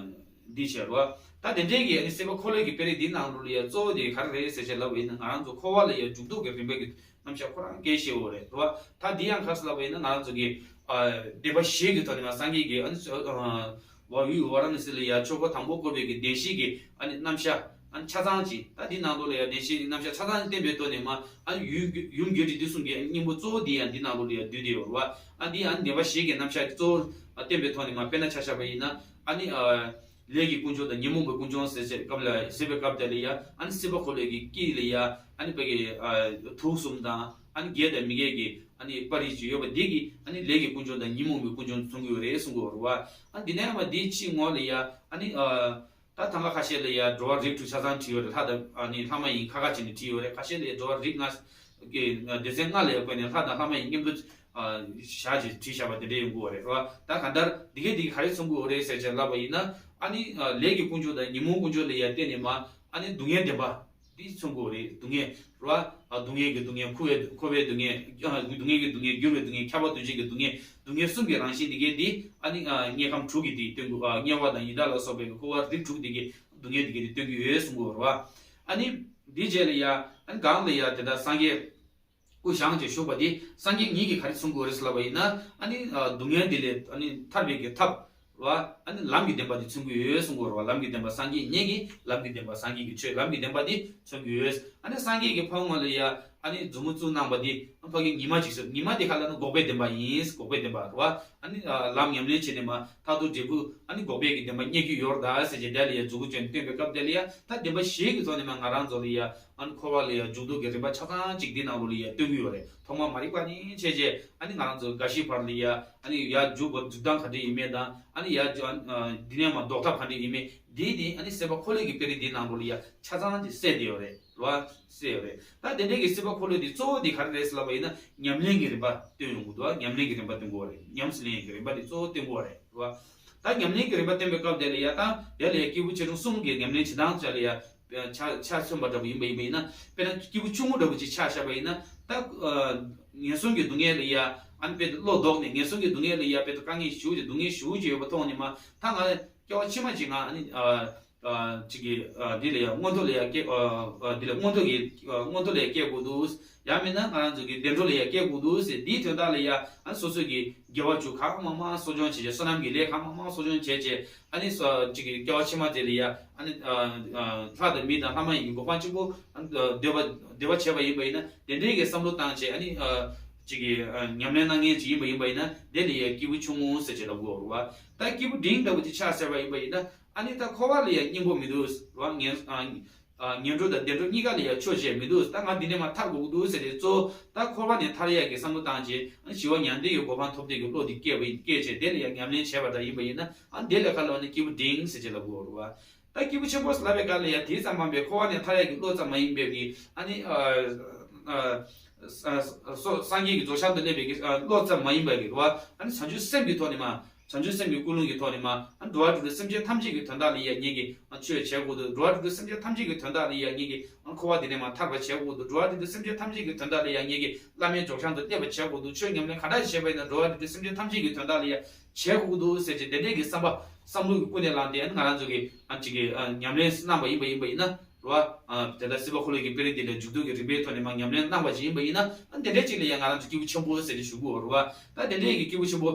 འདི་བྱས་རོ། ད་དེ་འདྲས་ཀྱི་ཨ་ནི་སྲིད་པ་འཁོར་ལོའི་གི་དཔེ་རིས་འདི་ནང་ལོགས་ལ་ཡ་གཙོ་བོ་དེ་ག་རེ་རེད་ཟེར་ཅིག་ལབ་པ་ཡིན་ན། ང་རང་ཚོ་འཁོར་བ་ལ་ཡ་འཇུག་ལྡོག་གི་རིམ་པ་གི་རྣམ་གཞག་ཁོ་རང་སྐད་བཤད་འོ་རེད་རོ། ད་འདི་ཡང་ག་རེ་ལབ་པ་ཡིན་ན། ང་རང་ཚོ་གི་ཨ་བདེན་པ་བཞི་གི་ཐོག་ནས་མ་སངས་རྒྱས་ཀྱིས་ཨ་ནི་ཨ་ཝ་ཡུལ་ཝཱ་ར་ཎ་སི་ལ་ཡ་ཆོས་འཁོར་དང་པོ་བསྐོར་བའི་གི་བདེན་བཞིའི་གི་ཨ་ནི་རྣམ་གཞག་ཨ་ནི་ཆ་ཚང་ཅིག། ད་འདི་ནང་ལོགས་ལ་ཡ་བདེན་བཞིའི་རྣམ་གཞག་ཆ་ཚང་བསྟན་པའི་ཐོག་ནས་མ། ཨ་ནི་ཡུམ་ཡུམ་གྱི་རིགས་འདི་གསུམ་གྱི་སྙིང་པོ་གཙོ་བོ་འདི་ཡང་འདི་ནང་ལོགས་ལ་ཡ་བསྡུས་ཏེ་ཡོད་རེད་བ། ཨ་འདི་ཨ་ནི་བདེན་པ་བཞི་གི་རྣམ་གཞག་གཙོ་བོ་བསྟན་པའི་ཐོག་ནས་མ་དཔེར་ན་ཆ་བཞག་པ་ཡིན་ན། ཨ་ནི་ཨ་ལས་ཀྱི་ཀུན་འབྱུང་དང་ཉོན་མོངས་པའི་ཀུན་འབྱུང་ཟེར་བྱས་སྐབས་ལ་ཟེར་བའི་སྐབས་དེ་ལ་ཡ། ཨ་ནི་སྲིད་པ་འཁོར་ལོའི་གི་དཀྱིལ་ལ་ཡ། ཨ་ནི་བོད་ཀྱི་ཨ་དུག་གསུམ་དང་། ཨ་ནི་དགེ་དང་མི་དགེ་གི་ཨ་ནི་པར་རིས་ཅིག་ཡོད་པ་འདི་གིས་ཨ་ནི་ལས་ཀྱི་ཀུན་འབྱུང་དང་ཉོན་མོངས་པའི་ཀུན་འབྱུང་མཚོན་གྱི་ཡོད་རེད་གསུང་གི་ཡོད་རེད་བ། ཨ་འདི་ནས་ཡང་མ་འདིའི་ཕྱི་ངོས་ལ་ཡ་ཨ་ནི་ཨ་ད་ཐང་ག་ཁ་ཤས་ལ་ཡ་འགྲོ་བ་རིགས་དྲུག་ཆ་ཚང་བྲིས་ཡོད་རེད། ལྷ་དང་ཨ་ནི་ལྷ་མ་ཡིན་ཁ་ཁ་བྱས་ནས་བྲིས་ཡོད་རེད། ཁ་ཤས་ལ་ཡ་འགྲོ་བ་རིགས་ལྔ་གི་སྡེ་ཚན་ལྔ་ལ་ཡ་བཀོད་ནས་ལྷ་དང་ལྷ་མ་ཡིན་མཉམ་དུ་ཨ་བཞག་ཅིག་བྲིས་བཞག་པ་དེ་འདྲ་ཡོང་གི་ཡོད་རེད་རོ། ད་གང་ལྟར་འདི་གས་འདི་གས་ག་རེ་མཚོན་གྱི་ཡོད་རེད་ཟེར་བྱས་ལབ་པ་ཡིན་ན། ཨ་ནི་ཨ་ལས་ཀྱི་ཀུན་འབྱུང་དང་ཉོན་མོངས་ཀུན་འབྱུང་ལ་ཡ་བརྟེན་ནས་མ། ཨ་ནི་སྡུག་བསྔལ་བདེན་པ་འདི་མཚོན་གྱི་ཡོད་རེད། སྡུག་བསྔལ་རོ། ཨ་སྡུག་བསྔལ་གྱི་སྡུག་བསྔལ། འཁོར་བའི་འཁོར་བའི་སྡུག་བསྔལ། ཨ་སྡུག་བསྔལ་གྱི་སྡུག་བསྔལ། འགྱུར་བའི་སྡུག་བསྔལ། ཁྱབ་པ་འདུ་བྱེད་ཀྱི་སྡུག་བསྔལ། སྡུག་བསྔལ་གསུམ་གྱི་རང་བཞིན་འདི་གས་འདི་ཨ་ནི་ཨ་དམྱལ་ཁམས་དྲུག་གི་འདི་སྟོན་གྱི། ཨ་དམྱལ་བ་དང་ཡི་དྭགས་ལ་སོགས་པའི་འཁོར་བ་རིགས་དྲུག་འདི་གི་སྡུག་བསྔལ་འདི་གས་འདི་སྟོན་གྱི་ཡོད་གསུང་གི་ཡོད་རེད་བ། ཨ་ནི་འདིའི་རྗེས་ལ་ཡ་ཨ་ནི་གང་ལ་ཡ་དེ་ལྟར་སངས་རྒྱས་སྐུ་བཞེངས་བྱས་བཞུགས་པ་འདི་སངས་རྒྱས་ཉིད་ཀྱིས་ག་རེ་གསུང་གི་ཡོད་རེད་ཟེར་ལབ་པ་ཡིན་ན། ཨ་ནི་ཨ་སྡུག་བསྔལ་འདི་ལས་ཨ་ནི་ཐར་བའི་གི་ཐབས་རོ། ཨ་ནི་ལམ་གྱི་བདེན་པ་འདི་མཚོན་གྱི་ཡོད་གསུང་གི་ཡོད་རེད་བ། ལམ་གྱི་བདེན་པ་སངས་རྒྱས་ཉིད་ཀྱིས་ལམ་གྱི་བདེན་པ། སངས་རྒྱས་ཀྱི་ཆོས་ལམ་གྱི་བདེན་པ་འདི་མཚོན་གྱི་ཡོད། ཨ་ནི་སངས་རྒྱས་ཀྱིས་ཕ་བོང་ལ་ཡ་ཨ་ནི་མཛུབ་མོ་བཙུགས་གནང་བ་འདི་ཕ་གི་ཉི་མ་ཅིག་ཟེར། ཉི་མ་འདི་ག་ལ་ན་འགོག་པའི་བདེན་པ་ཡིན། འགོག་པའི་བདེན་པ་རོ། ཨ་ནི་ཨ་ལམ་ཉམས་ལེན་བྱས་ནས་མ་མཐར་ཐུག་འབྲས་བུ་ཨ་ནི་འགོག་པའི་གི་བདེན་པ་རྙེད་རྒྱུ་ཡོད་རེད་ད་ཟེར་བྱས་དེ་ལ་ཡ་མཛུབ་གུ་བཙུགས་ནས་སྟོན་པའི་སྐབས་དེ་ལ་ཡ། ད་བདེན་པ་བཞི་གི་ཐོག་ནས་མ་ང་རང་ཚོ་ལ་ཡ་ཨ་ནི་འཁོར་བ་ལ་ཡ་འཇུག་ལྡོག་གི་རིམ་པ་ཆ་ཚང་གཅིག་འདི་ནང་ལོགས་ལ་ཡ་སྟོན་གྱི་ཡོད་རེད། ཐོག་མ་མ་རིག་པ་ནས་བྱས་བྱས་ཨ་ནི་ང་རང་ཚོ་འགའ་ཞིག་བར་ལ་ཡ་ཨ་ནི་ཡར་འཇུག་པ་འཇུག་སྟངས་ག་འདྲ་ཡིན་མིན་དང་། ཨ་ནི་ཡར་འཇུག་ཨ་འདི་ནས་མ་ལྡོག་ཐབས་ག་འདྲ་ཡིན་མིན་འདི་ནི་ཨ་ནི་སྲིད་པ་འཁོར་ལོའི་གི་དཔེ་རིས་འདི་ནང་ལོགས་ལ་ཡ་ཆ་ཚང་གཅིག་གསལ་བསྡད་ཡོད་རེད། རེད་བ། གསལ་ཡོད་རེད། ད་དེ་འདྲའི་གི་སྲིད་པ་འཁོར་ལོ་འདི་གཙོ་བོ་འདི་ག་རེ་རེད་ཟེར་ལབ་པ་ཡིན་ན། ཉམས་ལེན་གྱི་རིམ་པ་སྟོན་ཡོང་གི་འདུག་ཉམས་ལེན་གྱི་རིམ་པ་སྟོན་དགོས་རེད། ཉམས་སུ་ལེན་གྱི་རིམ་པ་འདི་གཙོ་བོ་སྟོན་དགོས་རེད། རེད་བ། ད་ཉམས་ལེན་གྱི་རིམ་པ་སྟོན་པའི་སྐབས་དེ་ལ་ཡ། ད་དེ་ལ་ཡ་སྐྱེས་བུ་ཆེ་ཆུང་གསུམ་གྱི་ཉམས་ལེན་བྱེད་སྟངས་ཆ་ལ་ཡ་ཆ་ཆ་མཚོན་པ་འདྲ་པོ་ཡིན་པ་ཡིན་པ་ཡིན་ན། དཔེར་ན་སྐྱེས་བུ་ཆུང་ངུ་འདྲ་པོ་ཅིག་ཆ་བཞག་པ་ཡིན་ན། ད་ཨ་ངན་སོང་གི་སྡུག་བསྔལ་ལ་ཡ་ཨ་ནི་དཔེ་བློ་ལྡོག་ནས་ངན་སོང་གི་སྡུག་བསྔལ་ལ་ཡ་དཔེ་དཀའ་ངལ་ཞེ་པོ་ཅིག་སྡུག་བསྔལ་ཞེ་པོ་ཅིག་ཡོད་པ་མཐོང་ནས་མ། ད་ང་སྐྱེ་བ་ཕྱི་མ་ཅིག་ང་ཨ་ནི་ཨ། ཨ་ཅིག་གིས་ཨ་འདི་ལ་ཡང་མངོན་མཐོ་ལ་ཡང་སྐྱེ་ཨ་ཨ་འདི་ལ་མངོན་མཐོ་གི་ཨ་མངོན་མཐོ་ལ་ཡང་སྐྱེ་དགོས་འདུག་ཡང་མིན་ན་ང་རང་ཚོ་གི་བདེ་འགྲོ་ལ་ཡང་སྐྱེ་དགོས་འདུག་ཟེར། འདིའི་དོན་དག་ལ་ཡང་ཨ་སོ་སོ་གི་དགེ་བ་བཅུ་གང་མང་མང་གསོ་སྦྱོང་བྱས་བྱས། བསོད་ནམས་ཀྱི་ལས་གང་མང་མང་གསོ་སྦྱོང་བྱས་བྱས། ཨ་ནི་སོ་ཅིག་གི་སྐྱེ་བ་ཕྱི་མ་དེ་ལ་ཡང་ཨ་ནི་ཨ་ཨ་ལྷ་དང་མི་དང་ལྷ་མ་ཡིན་གྱི་གོ་འཕང་ཆེན་པོ་ཨ་འདོད་པ་འདོད་པ་བྱས་པ་ཡིན་པ་ཡིན་ན། དེ་འདྲའི་གི་བསམ་བློ་བཏང་བྱས། ཨ་ནི་ཨ་ཅིག་གི་ཨ་ཉམས་ལེན་གནང་མཁན་ཅིག་ཡིན་པ་ཡིན་པ་ཡིན་ན། དེ་ལ་ཡང་སྐྱེས་བུ་ཆུང་ངུ་ཟེར་བྱས་ལབ་དགོས་རེད་བ། ད་སྐྱེས་བུ་འབྲིང་ལྟ་བུ་ཅིག་ཆགས་ཟེར་བ་ཡིན་པ་ཡིན་ན། ཨ་ནི་ད་འཁོར་བ་ལ་ཡང་སྙིང་པོ་མི་འདུག་རོ། ངན་ཨ་ཨ་ངན་འགྲོ་དང་བདེ་འགྲོ་གཉིས་ཀ་ལ་ཡང་ཆོས་བཤད་མི་འདུག་ད་ང་འདི་ནས་མར་ཐར་དགོས་ཀྱི་འདུག་ཟེར་ཏེ། གཙོ་བོ་ད་འཁོར་བ་ནས་ཐར་ཡག་གི་བསམ་བློ་བཏང་བྱས། ཨ་ཞི་བ་མྱང་འདས་ཀྱི་གོ་འཕང་ཐོབ་འདོད་ཀྱི་བློ་འདི་སྐྱེས་པ་ཡིན། སྐྱེས་བྱས་དེ་ལ་ཡང་ཉམས་ལེན་བྱས་པ་འདྲ་ཡིན་པ་ཡིན་ན། ཨ་དེ་ལ་ཁ་ལོ་ནི་སྐྱེས་བུ་འབྲིང་ཟེར་བྱས་ལབ་དགོས་རེད་བ། ད་སྐྱེས་བུ་ཆེན་པོ་ལབ་པའི་སྐབས་ལ་ཡང་དེ་ཙམ་མ་ཡིན་པའི་འཁོར་བ་ནས་ཐར་ཡག་གི་བློ་ཙམ་མ་ཡིན་པའི་གི་ཨ་ནི། ཨ་ཨ་སངས་རྒྱས་ཀྱི་རྫོགས་བྱང་དུ་སླེབས་པའི་གི་ཨ་བློ་ཙམ་མ་ཡིན་པའི་གི་རེད་བ། ཨ་ནི་བྱང་ཆུབ་སེམས་ཀྱི་ཐོག་ནས་མ། བྱང་ཆུབ་སེམས་ཀྱི་ཀུན་སློང་གི་ཐོག་ནས་མ། ཨ་འགྲོ་བ་རིགས་དྲུག་སེམས་ཅན་ཐམས་ཅད་ཀྱི་དོན་དག་ལ་ཡང་ངེད་ཀྱིས་ཨ་ཆོས་བྱེད་དགོས་འདུག་འགྲོ་བ་རིགས་དྲུག་སེམས་ཅན་ཐམས་ཅད་ཀྱི་དོན་དག་ལ་ཡང་ངེད་ཀྱིས་ཨ་འཁོར་བ་འདི་ནས་མ་ཐར་པ་བྱེད་དགོས་འདུག་འགྲོ་བ་རིགས་དྲུག་སེམས་ཅན་ཐམས་ཅད་ཀྱི་དོན་དག་ལ་ཡང་ངེད་ཀྱིས་བླ་མེད་རྫོགས་བྱང་དུ་སླེབས་པ་བྱེད་དགོས་འདུག་ཆོས་ཉམས་ལེན་ག་འདྲ་ཞིག་བྱས་པ་ཡིན་ན་འགྲོ་བ་རིགས་དྲུག་སེམས་ཅན་ཐམས་ཅད་ཀྱི་དོན་དག་ལ་ཡང་བྱེད་དགོས་འདུག་ཟེར་གྱི་དེ་འདྲའི་གི་བསམ་པ་བསམ་བློ་གི་ཀུན་ནས་བསླངས་ཏེ་ཨ་ནི་ང་རང་ཚོ་གི་ཨ་ཅིག་གི་ཨ་ཉམས་ལེན་གནང་བ་ཡིན་པ་ཡིན་པ་ཡིན་ན། རེད་བ། ཨ་དེ་ལྟར་སྲིད་པ་འཁོར་ལོ་གི་དཔེ་རིས་འདི་ལས་མཇུག་བསྡུ་གི་རིམ་པའི་ཐོག་ནས་མ་ཉམས་ལེན་གནང་བ་ཞིག་ཡིན་པ་ཡིན་ན་ཨ་དེ་འདྲའི་ཅིག་ལ་ཡང་ང་རང་ཚོ་སྐྱེས་བུ་ཆེན་པོ་ཟེར་ནས་ཞུ་དགོས་རེད་བ། ད་དེ་འདྲའི་གི་སྐྱེས་བུ་ཆེན་པོ་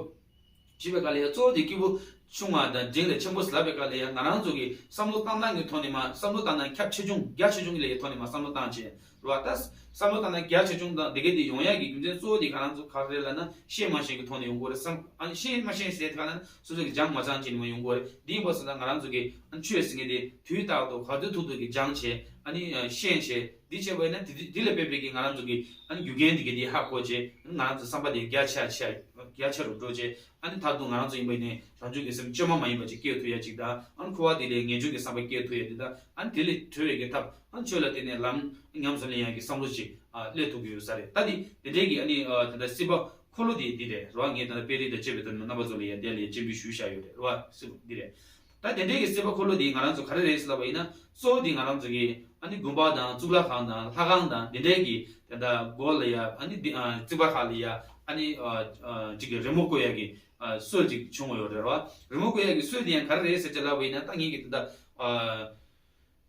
ཞུས་པའི་སྐབས་ལ་ཡང་གཙོ་བོ་དེ་སྐྱེས་བུ་ཆུང་བ་དང་འབྲིང་ལས་ཆེན་པོ་ཟེར་ལབ་པའི་སྐབས་ལ་ཡང་ང་རང་ཚོ་གི་བསམ་བློ་བཏང་སྟངས་ཀྱི་ཐོག་ནས་མ་བསམ་བློ་བཏང་སྟངས་ཁྱབ་ཆེ་ཆུང་རྒྱ་ཆེ་ཆུང་གི་ལས་ཐོག་ནས་མ་བསམ་བློ་བཏང་བྱས་རེད་བ། ད་བསམ་བློ་བཏང་སྟངས་རྒྱ་ཆེ་ཆུང་དང་དེ་ག་དེ་ཡོང་ཡག་གི་རྒྱུ་མཚན་གཙོ་བོ་དེ་ང་རང་ཚོ་ག་རེ་རེད་ལབ་ན་ཤེས་མ་ཤེས་ཀྱི་ཐོག་ནས་ཡོང་གི་ཡོད་རེད་བསམ། ཨ་ནི་ཤེས་མ་ཤེས་ཟེར་ག་ལབ་ན་སོ་སོ་གི་སྦྱང་མ་སྦྱང་བྱས་ནས་མ་ཡོང་གི་ཡོད་རེད། དེ་ཡིན་པ་སོང་ཙང་ང་རང་ཚོ་གི་ཨ་ཆོས་ཟེར་མཁན་དེ་དུས་རྟག་ཏུ་ག་དུས་ཐུག་ཐུག་གི་སྦྱང་བྱས་ཨ་ནི་ཤེས་བྱས་འདི་བྱས་པ་ཡིན་ན་དེ་དེ་ལ་དཔག་པའི་གི་ང་རང་ཚོ་གི་ཨ་ནི་རྒྱུ་རྐྱེན་དེ་ག་དེ་ཧ་གོ་བྱས་ང་རང་ཚོ་བསམ་པ་དེ་རྒྱ་ཆེ་ཆེ་རྒྱ་ཆེ་རུ་འགྲོ་བྱས། ཨ་ནི་མཐར་ཐུག་ང་རང་ཚོ་ཡིན་པ་ཡིན་ནའི་རང་བྱུང་གི་སེམས་བཅོས་མ་མ་ཡིན་པ་ཅིག་སྐྱེ་ཐུབ་ཡ་ཅིག་དང་ཨ་ནི་འཁོར་བ་དེ་ལས་ངེས་འབྱུང་གི་བསམ་པ་སྐྱེ་ཐུབ་ཡ་དེ་དང་ཨ་ནི་དེ་ལས་གྲོལ་བའི་གི་ཐབས་ཨ་ནི་ཆོས་ལ་བརྟེན་ནས་ལམ་ཉམས་སུ་ལེན་ཡ་གི་བསམ་བློ་ཅིག་ཨ་སླེབས་ཐུབ་ཀྱི་ཡོད་ས་རེད། ད་དེ་དེ་འདྲའི་གི་ཨ་ནི་ཨ་ད་ལྟ་སྲིད་པ་འཁོར་ལོ་དེ་འདི་རེད་རོ། ངས་ད་ལྟ་དཔེ་རིས་དང་བཅས་པའི་ཐོག་ནས་རྣམ་པ་ཚོ་ལ་ཡ་དེ་ལ་ཡ་སྤྱན་འབུལ་ཞུ་བཞག་ཡོད་རེད་རོ། སྲིད་པ་འདི་རེད། ད་དེ་འདྲའི་གི་སྲིད་པ་འཁོར་ལོ་དེ་ང་རང་ཚོ་ག་རེ་རེད་ཟེར་ལབ་པ་ཡིན་ན་གཙོ་བོ་དེ་ང་རང་ཚོ་གི་ཨ་ནི་དགོན་པ་དང་གཙུག་ལག་ཁང་དང་ལྷ་ཁང་དང་དེ་འདྲའི་གི་དེ་འདྲ་སྒོ་ལ་ཡ་ཨ་ནི་འདི་ཨ་རྩིག་པ་ཁག་ལ་ཡ་ཨ་ནི་ཨ་ཨ་ཅིག་གི་རི་མོ་བརྐོ་ཡ་གི་ཨ་སྲོལ་ཅིག་བྱུང་ཡོད་རེད་རོ། རི་མོ་བརྐོ་ཡ་གི་སྲོལ་དེ་ཡང་ག་རེ་རེད་ཟེར་ཅེས་ལབ་པ་ཡིན་ན་ད་ངེད་ཀྱི་དེ་འདྲ་ཨ་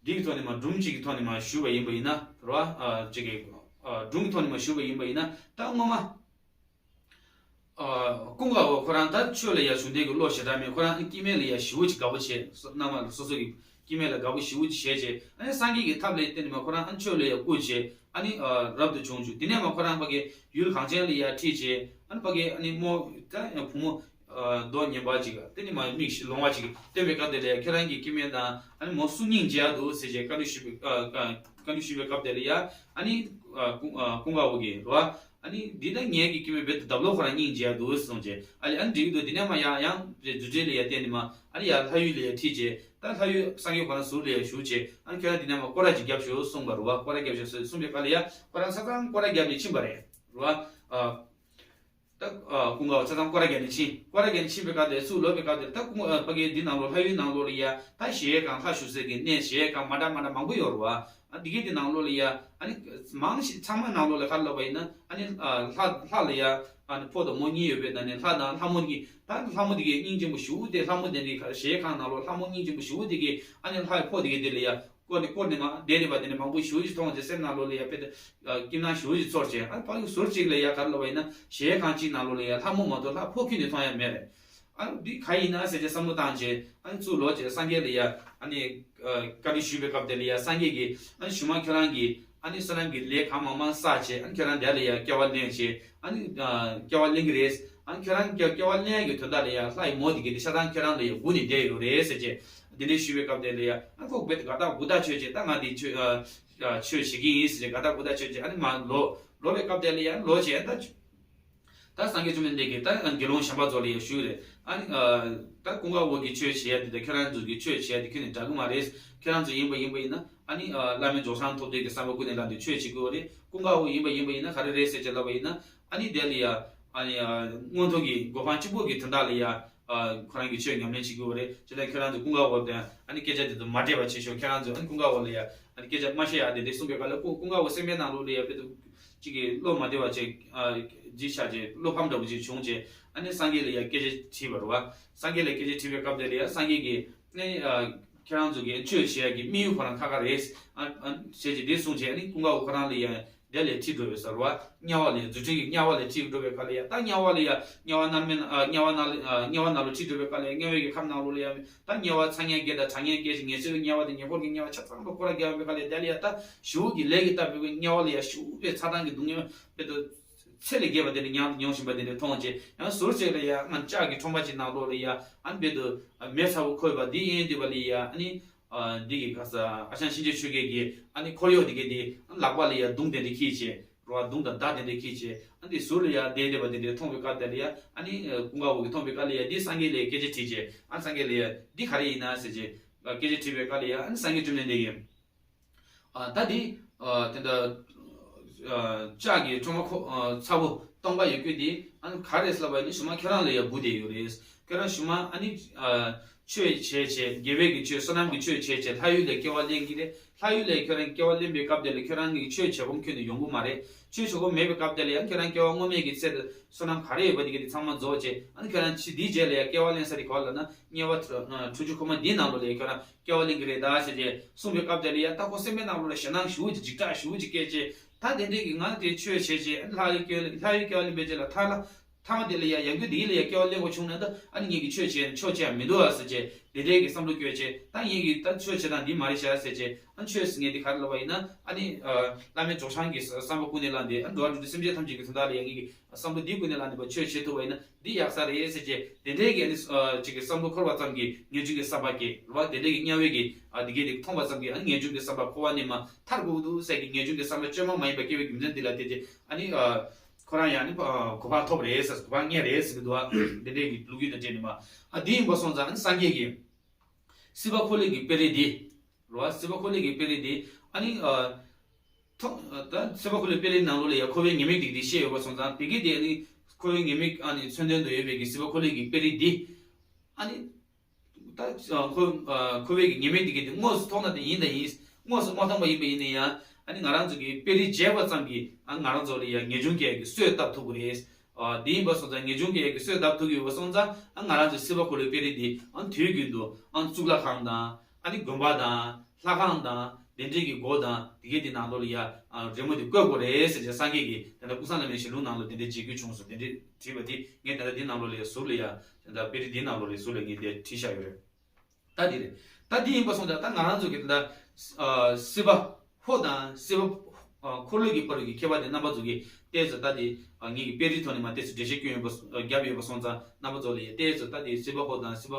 འདི་གི་ཐོག་ནས་མ་སྒྲུང་གཅིག་གི་ཐོག་ནས་མ་ཞུས་པ་ཡིན་པ་ཡིན་ན་རོ། ཨ་ཅིག་གི་ཨ་སྒྲུང་གི་ཐོག་ནས་མ་ཞུས་པ་ཡིན་པ་ཡིན་ན་ད་སྔོན་མ། ཨ་ཀུན་དགའ་བོ་ཁོ་རང་ད་ཆོས་ལ་ཡ་ཞུགས་འདོད་ཀྱི་བློ་ཞེ་དྲག་མེད། ཁོ་རང་སྐྱེ་དམན་ལ་ཡ་ཞེ་པོ་ཅིག་དགའ་པོ་བྱས། སོ་སྣང་བ་ལ་སོ་སོ་གི་སྐྱེ་དམན་ལ་དགའ་པོ་ཞེ་པོ་ཅིག་བྱས་བྱས་ཨ་ནི་སངས་རྒྱས་ཀྱི་ཐབས་ལ་བརྟེན་ནས་མ་ཁོ་རང་ཨ་ནི་ཆོས་ལ་ཡ་བཀོད་བྱས་ཨ་ནི་ཨ་རབ་ཏུ་བྱུང་བྱུང་། དེ་ནས་མ་ཁོ་རང་ཕ་གི་ཡུལ་གངས་ཅན་ལ་ཡ་ཁྲིད་བྱས་ཨ་ནི་ཕ་གི་ཨ་ནི་མོ་ད་བུ་མོ་ཨ་མདོག་ངན་པ་ཅིག་དེ་ནི་མ་མིག་ཤི་ལོང་བ་ཅིག་སྟོན་པའི་སྐབས་དེ་ལ་ཡ་ཁྱེད་རང་གི་སྐྱེ་དམན་དང་ཨ་ནི་མོ་སུ་སྙིང་རྗེ་ཡ་འདུག་ཟེར་བྱས་བཀའ་འདྲི་ཞུས་པའི་ཨ་བཀའ་འདྲི་ཞུས་པའི་སྐབས་དེ་ལ་ཡ་ཨ་ནི་ཨ་ཀུན་ཨ་ཀུན་དགའ་བོ་གིས་རོ། ཨ་ནི་འདི་ད་ངེད་ཀྱི་སྐྱེ་དམན་རྦད་དེ་འདབ་ལོ་ཁོ་རང་སྙིང་རྗེ་ཡ་འདུག་གསུངས་བྱས། ཨ་ལས་ཨ་ནི་འགྲིག་གི་འདུག་དེ་ནས་མ་ཡང་ཡང་རྫུ་འཕྲུལ་ལ་ཡ་བརྟེན་ནས་མ་ཨ་ནི་ཡར་ལྷ་ཡུལ་ལ་ཡ་ཁྲིད་བྱས། ད་ལྷ་ཡུལ་སངས་རྒྱས་ཁོ་རང་ཟུར་ལ་ཡ་བཞུགས་བྱས་ཨ་ནི་ཁྱོད་རང་འདི་ནས་མ་སྐོར་ར་ཅིག་རྒྱབ་ཤོག་གསུངས་པ་རེད་བ། སྐོར་ར་རྒྱབ་ཤོག་གསུངས་པའི་སྐབས་ལ་ཡ་ཁོ་རང་ཆ་ཚང་སྐོར་ར་རྒྱབ་ནས་ཕྱིན་པ་རེད་རེད་བ། ཨ་ད་ཨ་ཀུན་དགའ་བོ་ཆ་ཚང་སྐོར་ར་རྒྱབ་ནས་ཕྱིན། སྐོར་ར་རྒྱབ་ནས་ཕྱིན་པའི་སྐབས་དེ་ཚུར་ལོག་པའི་སྐབས་དེ་ད་ཀུན་ཨ་ཕ་གིའི་འདི་ནང་ལོགས་ལྷ་ཡུལ་ནང་ལོགས་ལ་ཡ་ད་གཞལ་ཡས་ཁང་ལྷ་བཞུགས་སའི་གི་གནས་གཞལ་ཡས་ཁང་མ་འདྲ་མ་འདྲ་མང་པོ་ཡོད་རེད་བ། ཨ་འདི་གའི་དེ་ནང་ལོགས་ལ་ཡ་ཨ་ནི་མང་ཞིག་ཚང་མ་ནང་ལོགས་ལ་ག་རེ་ལབ་པ་ཡིན་ན་ཨ་ནི་ཨ་ལྷ་ལྷ་ལ་ཡ་ཨ་ནི་ཕོ་དང་མོ་གཉིས་ཡོད་པའི་ནང་ནས་ལྷ་དང་ལྷ་མོ་གཉིས་ད་ལྷ་མོ་དེ་གའི་སྙིང་རྗེ་མོ་ཞེ་པོ་དེ་ལྷ་མོ་དེ་འདྲའི་གཞལ་ཡས་ཁང་ནང་ལོགས་ལྷ་མོ་སྙིང་རྗེ་མོ་ཞེ་པོ་དེ་གའི་ཨ་ནི་ལྷའི་ཕོ་དེ་གའི་དེ་ལ་ཡ་སྐོར་ནས་སྐོར་ནས་མ་བསྡད་རེད་པ། དེ་ནས་མང་པོ་ཞེ་པོ་ཅིག་མཐོང་བྱས་སེམས་ནང་ལོགས་ལ་ཡ་དཔེ་དེ་སྐྱིད་སྣང་ཞེ་པོ་ཅིག་ཚོར་བྱས། ཨ་ནི་ཕ་གི་ཟུར་གཅིག་ལ་ཡ་ག་རེ་ལབ་པ་ཡིན་ན་གཞལ་ཡས་ཁང་གཅིག་ནང་ལོགས་ལ་ཡ་ལྷ་མོ་མ་གཏོགས་ལྷ་ཕོ་ཁྱོན་ནས་མཐོང་ཡ་མེད་རེད། ཨ་ནི་འདི་ག་ཡིན་ན་ཟེར་བྱས་བསམ་བློ་བཏང་བྱས་ཨ་ནི་ཚུར་ལོག་བྱས་སངས་རྒྱས་ལ་ཡ་ཨ་ནི་ཨ་བཀའ་འདྲི་ཞུས་པའི་སྐབས་དེ་ལ་ཡ་སངས་རྒྱས་ཀྱིས་ཨ་ནི་ཞུ་མ་ཁྱོད་རང་གིས་ཨ་ནི་བསོད་ནམས་ཀྱི་ལས་གང་མང་མང་བསགས་བྱས་ཨ་ནི་ཁྱོད་རང་འདི་ལ་ཡ་སྐྱེ་བ་ལེན་བྱས་ཨ་ནི་ཨ་སྐྱེ་བ་ལེན་གྱི་རེད། ཨ་ནི་ཁྱོད་རང་སྐྱེ་སྐྱེ་བ་ལེན་ཡ་གི་དོན་དག་ལ་ཡ་ལྷ་ཡི་མོ་དེ་གི་དེ་ཆ་ཚང་ཁྱོད་རང་ལ་ཡ་སྒུག་ནས་བསྡད་ཡོད་རེད་ཟེར་བྱས་འདི་འདྲ་ཞུས་པའི་སྐབས་དེ་ལ་ཡ་ཨ་ནི་ཁོ་རྦད་དེ་དགའ་ཐག་མགུ་ཐག་ཆོད་བྱས་ད་ང་འདི་ཆོས་ཨ་ཨ་ཆོས་བྱེད་ཀྱི་ཡིན་ཟེར་བྱས་དགའ་ཐག་མགུ་ཐག་ཆོད་བྱས་ཨ་ནི་མར་ལོག་ལོག་པའི་སྐབས་དེ་ལ་ཡ་ལོག་བྱས་ད། ད་སངས་རྒྱས་བཅོམ་ལྡན་འདས་ཀྱིས་ད་དགེ་སློང་གཞན་པ་ཚོ་ལ་ཡང་ཞུས་རེད། ཨ་ནི་ཨ་ད་ཀུན་དགའ་བོ་གིས་ཆོས་བྱེད་ཡ་དེ་དང་ཁྱེད་རང་ཚོ་གིས་ཆོས་བྱེད་ཡ་དེ་ཁྱོན་ནས་འདྲ་གི་མ་རེད། ཁྱེད་རང་ཚོ་ཡིན་པ་ཡིན་པ་ཡིན་ན་ཨ་ནི་ཨ་བླ་མེད་རྫོགས་བྱང་ཐོབ་འདོད་ཀྱི་བསམ་པ་ཀུན་ནས་བསླངས་ཏེ་ཆོས་བྱེད་དགོས་རེད། ཀུན་དགའ་བོ་ཡིན་པ་ཡིན་པ་ཡིན་ན་ག་རེ་རེད་ཟེར་བྱས་ལབ་པ་ཡིན་ན་ཨ་ནི་དེ་ལ་ཡ་ཨ་ནི་ཨ་མངོན་མཐོ་གི་གོ་འཕང་གཅིག་པོ་གི་དོན་དག་ལ་ཡ་ཨ་ཁོ་རང་གིས་ཆོས་ཉམས་ལེན་བྱེད་དགོས་རེད། བྱས་ཙང་ཁྱེད་རང་ཚོ་ཀུན་དགའ་བོ་དང་ཨ་ནི་སྐད་ཆ་དེ་ཚོ་མ་འདྲེས་པ་བྱེད་ཤོག་ཁྱེད་རང་ཚོ་ཨ་ནི་ཀུན་དགའ་བོ་ལ་ཡ་ཨ་ནི་སྐད་ཆ་མ་བཤད་ཡ་དེ་འདྲས་གསུངས་པའི་སྐབས་ལ་ཀུན་ཀུན་དགའ་བོ་སེམས་པའི་ནང་ལོགས་ལ་ཡ་དཔེ་དུ། གཅིག་གིས་བློ་མ་བདེ་བ་བྱས་ཨ་ཇི་ཆགས་བྱས་བློ་ཕམ་འདྲ་བོ་ཅིག་བྱུང་བྱས་ཨ་ནི་སངས་རྒྱས་ལ་ཡང་སྐད་ཆ་དྲིས་པ་རེད་བ། སངས་རྒྱས་ལ་སྐད་ཆ་དྲིས་པའི་སྐབས་དེ་ལ་ཡང་སངས་རྒྱས་ཀྱིས་ཨ་ནི་ཨ་ཁྱེད་རང་ཚོ་གིས་ཆོས་བྱེད་ཡ་གི་དམིགས་ཡུལ་ཁོ་རང་ཁ་ཁ་རེད་ཨ་ཨ་ཟེར་གྱི་འདི་གསུངས་བྱས་ཨ་ནི་ཀུན་དགའ་བོ་ཁོ་རང་ལ་ཡང་དེ་ལས་ཁྲིད་འགྲོ་བའི་ས་རེད་བ། དམྱལ་བ་ལ་ཡང་རྫུ་འཕྲུལ་གྱི་དམྱལ་བ་ལ་ཁྲིད་འགྲོ་བའི་སྐབས་ལ་ཡང་ད་དམྱལ་བ་ལ་ཡང་དམྱལ་བ་མནར་མེད་ཨ་དམྱལ་བ་མནར་ཨ་དམྱལ་བ་ནང་ལ་ཁྲིད་འགྲོ་བའི་སྐབས་ལ་ཡང་དམྱལ་བའི་གི་ཁམས་ནང་ལོགས་ལ་ཡང་། ད་དམྱལ་བ་ཚ་དམྱལ་བརྒྱད་དང་གྲང་དམྱལ་བརྒྱད་ཅིག་ངེས་ཤེས་ཀྱི་དམྱལ་བ་དང་ཉེ་འཁོར་གྱི་དམྱལ་བ་ཆ་ཚང་དུ་སྐོར་ར་རྒྱག་པའི་སྐབས་ལ་དེ་ལ་ཡ་ད་ཞེ་པོ་གི་ལས་ཀྱིས་བཏབ་པའི་དམྱལ་བ་ལ་ཡ་ཞེ་པོ་པའི་ཚ་གྲང་གི་སྡུག་བསྔལ་དཔེ་དུ་ཚད་ལས་བརྒལ་བ་དེ་ལ་མྱང་མྱོང་བཞིན་པ་དེ་འདྲ་མཐོང་བྱས་ཡང་ཟུར་གཅིག་ལ་ཡ་ང་ལྕགས་ཀྱི་ཁྲོམ་པ་ཅིག་ནང་ལོགས་ལ་ཡ་ཨ་ནི་དཔེ་དུ་མེ་ཚ་པོ་ཁོལ་བ་འདི་ཡིན་དུས་པ་ལ་ཡ་ཨ་ནི་འདི་གི་ག་ས་ཨ་ཞང་གཤིན་རྗེ་ཆོས་རྒྱལ་གྱི་ཨ་ནི་འཁོར་གཡོག་དེ་གས་དེ་ལག་པ་ལ་ཡ་མདུང་དེ་འདྲ་འཁྱེར་བྱས། རོ་བ་མདུང་དང་མདའ་དེ་འདྲ་འཁྱེར་བྱས་ཨ་འདི་ཟུར་ལ་ཡ་བསྡད་བསྡད་པ་དེ་འདྲ་མཐོང་བའི་སྐབས་དེ་ལ་ཡ་ཨ་ནི་ཀུན་དགའ་བོ་གིས་མཐོང་བའི་སྐབས་ལ་ཡ་འདི་སངས་རྒྱས་ལ་སྐད་ཆ་དྲིས་བྱས་ཨ་སངས་རྒྱས་ལ་ཡ་འདི་ག་རེ་ཡིན་ན་ཟེར་བྱས་ སྐད་ཆ་དྲིས་པའི་སྐབས་ལ་ཡ་ཨ་ནི་སངས་རྒྱས་བཅོམ་ལྡན་འདས་ཀྱིས། ཨ་ད་འདི་ཨ་དེ་འདྲ་ཨ་ལྕགས་ཀྱི་ཁྲོ་མོ་ཁོ་ཨ་ཚ་བོ་སྟོང་པ་ཡོད་རྒྱུ་དེ་ཨ་ནི་ག་རེད་ཟེར་ལབ་པ་ཡིན་ན་གཞུག་མ་ཁྱོད་རང་ལ་ཡ་སྦུག་བསྡད་ཡོད་རེད། ཁྱོད་རང་གཞུག་མ་ཨ་ནི་ཨ་ཆོས་བྱས་བྱས་དགེ་བའི་གི་ཆོས་བསོད་ནམས་ཀྱི་ཆོས་བྱས་བྱས་ལྷ་ཡུལ་ལ་སྐྱེ་བ་ལེན་གྱི་རེད། ལྷ་ཡུལ་ལ་ཁྱོད་རང་སྐྱེ་བ་ལེན་པའི་སྐབས་དེ་ལ་ཁྱོད་རང་གི་ཆོས་བྱེད་སྒོམ་ཁྱོན་ནས་ཡོང་གི་མ་རེད། ཆོས་བྱེད་སྒོམ་མེད་པའི་སྐབས་དེ་ལ་ཡང་ཁྱོད་རང་སྐྱེ་བ་སྔོན་མའི་གི་ཚེ་དང་བསོད་ནམས་ག་རེ་ཡོད་པ་དེ་ག་དེ་ཚང་མ་རྫོགས་བྱས་ཨ་ནི་ཁྱོད་རང་ཕྱི་དེའི་རྗེས་ལ་ཡང་སྐྱེ་བ་ལེན་ས་དེ་ག་པར་ལབ་ན་དམྱལ་བ་ཁྲོ་ཁྲོ་ཆུ་ཁོལ་མ་འདིའི་ནང་ལོགས་ལ་ཡང་ཁྱོད་རང་སྐྱེ་བ་ལེན་གྱི་རེད་ད་ཟེར་བྱས་གསུངས་པའི་སྐབས་དེ་ལ་ཡང་ད་ཁོ་སེམས་པའི་ནང་ལོགས་ལ་ཞེད་སྣང་ཞེ་པོ་ཅིག་འཇིགས་སྐྲག་ཞེ་པོ་ཅིག་སྐྱེས་བྱས་ད་དེ་འདྲས་ཀྱི་ང་དེ་ཆོས་བྱས་བྱས་ལྷ་ཡུལ་སྐྱེ་ལྷ་ཡུལ་སྐྱེ་བ་ལེན་པའི་རྗེས་ལ་ཐ་ལ་ཐ་མ་དེ་ལ་ཡང་ཡང་རྒྱུ་དེ་ལ་ཡང་སྐྱེ་བ་ལེན་དགོས་བྱུང་ན་ད་ཨ་ནི་ངེད་ཀྱི་ཆོས་བྱས་ཆོས་བྱས་ཡང་མི་འདུག་ཨ་ཟེར་བྱས་དེ་འདྲས་ཀྱི་བསམ་བློ་སྐྱོད་བྱས་ད་ངེད་ཀྱི་ད་ཆོས་བྱེད་སྟངས་འདི་མ་རེད་ཤག་ཟེར་བྱས་ཨ་ནི་ཆོས་ཟེར་ངེས་དེ་ག་རེ་ལབ་པ་ཡིན་ན་ཨ་ནི་བླ་མེད་རྫོགས་བྱང་གི་བསམ་པ་ཀུན་ནས་བསླངས་ཏེ་ཨ་ནི་འགྲོ་བ་རིགས་དྲུག་སེམས་ཅན་ཐམས་ཅད་ཀྱི་དོན་དག་ལ་ཡང་ངེད་ཀྱི་བསམ་བློ་འདི་ཀུན་ནས་བསླངས་ནས་པ་ཆོས་བྱེད་ཐུབ་པ་ཡིན་ན་འདི་ཡག་ས་རེད་ཟེར་བྱས་དེ་འདྲའི་གི་ཨ་ནི་ཨ་ཅིག་གི་བསམ་བློ་འཁོར་བ་ཙམ་གྱིས་ངེས་འབྱུང་གི་བསམ་པ་སྐྱེ་རེད་བ། དེ་འདྲའི་གི་དམྱལ་བའི་གི་ཨ་འདི་གའི་དེ་མཐོང་བ་ཙམ་གྱིས་ཨ་ནི་ངེས་འབྱུང་གི་བསམ་པ་འཁོར་བ་ནས་མ་ཐར་དགོས་འདུག་ཟེར་གི་ངེས་འབྱུང་གི་བསམ་པ་བཅོས་མ་མ་ཡིན་པ་སྐྱེ་བའི་རྒྱུ་མཚན་འདི་ལ་བརྟེན་ཏེ་ཨ་ནི་ཨ་ཁོ་རང་ཡང་ཨ་ནི་ཨ་གོ་འཕང་ཐོབ་རེད་ཟེར་གོ་འཕང་རྙེད་རེད་ཟེར་གི་འདུག་བ། དེ་འདྲའི་གི་ལོ་རྒྱུས་དང་འབྲེལ་ནས་མ་ཨ་འདི་ཡིན་པ་སོང་ཙང་ཨ་ནི་སངས་རྒྱས་ཀྱིས་སྲིད་པ་འཁོར་ལོའི་གི་དཔེ་རིས་འདི། རེད་བ། སྲིད་པ་འཁོར་ལོའི་གི་དཔེ་རིས་འདི་ཨ་ནི་ཨ། ཐོག་ད་སྲིད་པ་འཁོར་ལོའི་དཔེ་རིས་ནང་ལོགས་ལ་ཡང་འཁོར་བའི་ཉེས་དམིགས་དེ་འདི་བཤད་ཡོད་པ་སོང་ཙང་དེ་གི་དེ་ནི་འཁོར་བའི་ཉེས་དམིགས་ཨ་ནི་མཚོན་དོན་དུ་ཡོད་པའི་གི་སྲིད་པ་འཁོར་ལོའི་གི་དཔེ་རིས་འདི་ཨ་ནི་ད་འཁོར་འཁོར་བའི་གི་ཉེས་དམིགས་དེ་གི་དེ་དངོས་སུ་མཐོང་ན་དེ་ཡིན་དང་ཡིན། དངོས་སུ་མ་མཐོང་པ་ཡིན་པ་ཡིན་ན་ཡང་ཨ་ནི་ང་རང་ཚོ་གི་དཔེ་རིས་མཇལ་བ་ཙམ་གྱིས་ཨ་ང་རང་ཚོ་ལ་ཡང་ངེས་འབྱུང་སྐྱེ་ཡ་གི་གསོས་བཏབ་ཐུབ་ཀྱི་རེད། ཨ་དེ་ཡིན་པ་སོང་ཙང་ངེས་འབྱུང་སྐྱེ་ཡ་གི་གསོས་བཏབ་ཐུབ་ཀྱི་ཡོད་པ་སོང་ཙང་ཨ་ང་རང་ཚོ་སྲིད་པ་འཁོར་ལོའི་དཔེ་རིས་འདི་ཨ་དུས་རྒྱུན་དུ་ཨ་གཙུག་ལག་ཁང་དང་། ཨ་ནི་དགོན་པ་དང་ལྷ་ཁང་དང་དེ་འདྲའི་གི་སྒོ་དང་དེ་གའི་དེ་ནང་ལོགས་ལ་ཡ་ཨ་རི་མོ་དེ་བཀོད་དགོས་རེད་ཟེར་བྱས་སངས་རྒྱས་ཀྱིས་དེ་འདྲ་ཀུན་བཟང་བླ་མའི་ཞལ་ལུང་ནང་ལ་དེ་འདྲའི་འབྱེད་སྐུལ་བྱུང་སོང་། དེ་འདྲའི་བྲིས་པ་དེ་ངས་དེ་འདྲ་དེ་ནང་ལོགས་ལ་ཡ་ཟུར་ལ་ཡ་དེ་འདྲ་དཔེ་རིས་དེ་ནང་ལོགས་ལ་ཡ་ཟུར་ལ་ངས་དེ་བྲིས་བཞག་ཡོད་རེད། ད་དེ་རེད། ད་དེ་ཡིན་པ་སོང་ཙང་ད་ང་རང་ཚོ་གི་དེ་འདྲ་ཨ་སྲིད་པ་ཧོ་དང་སྲིད་པ་ཨ་འཁོར་ལོ་གི་བར་གྱི་ཁྱད་པར་དེ་རྣམ་པ་ཚོ་གིས་ཏོག་ཙམ་ད་དེ་ཨ་ངེད་ཀྱི་དཔེ་རིས་ཐོག་ནས་མ་ཏོག་ཙམ་འགྲེལ་བཤད་སྐྱོན་ཡོད་པ་ཨ་བརྒྱབ་ཡོད་པ་སོང་ཙང་རྣམ་པ་ཚོ་ལ་ཡ་ཏོག་ཙམ་ད་དེ་སྲིད་པ་ཧོ་དང་སྲིད་པ་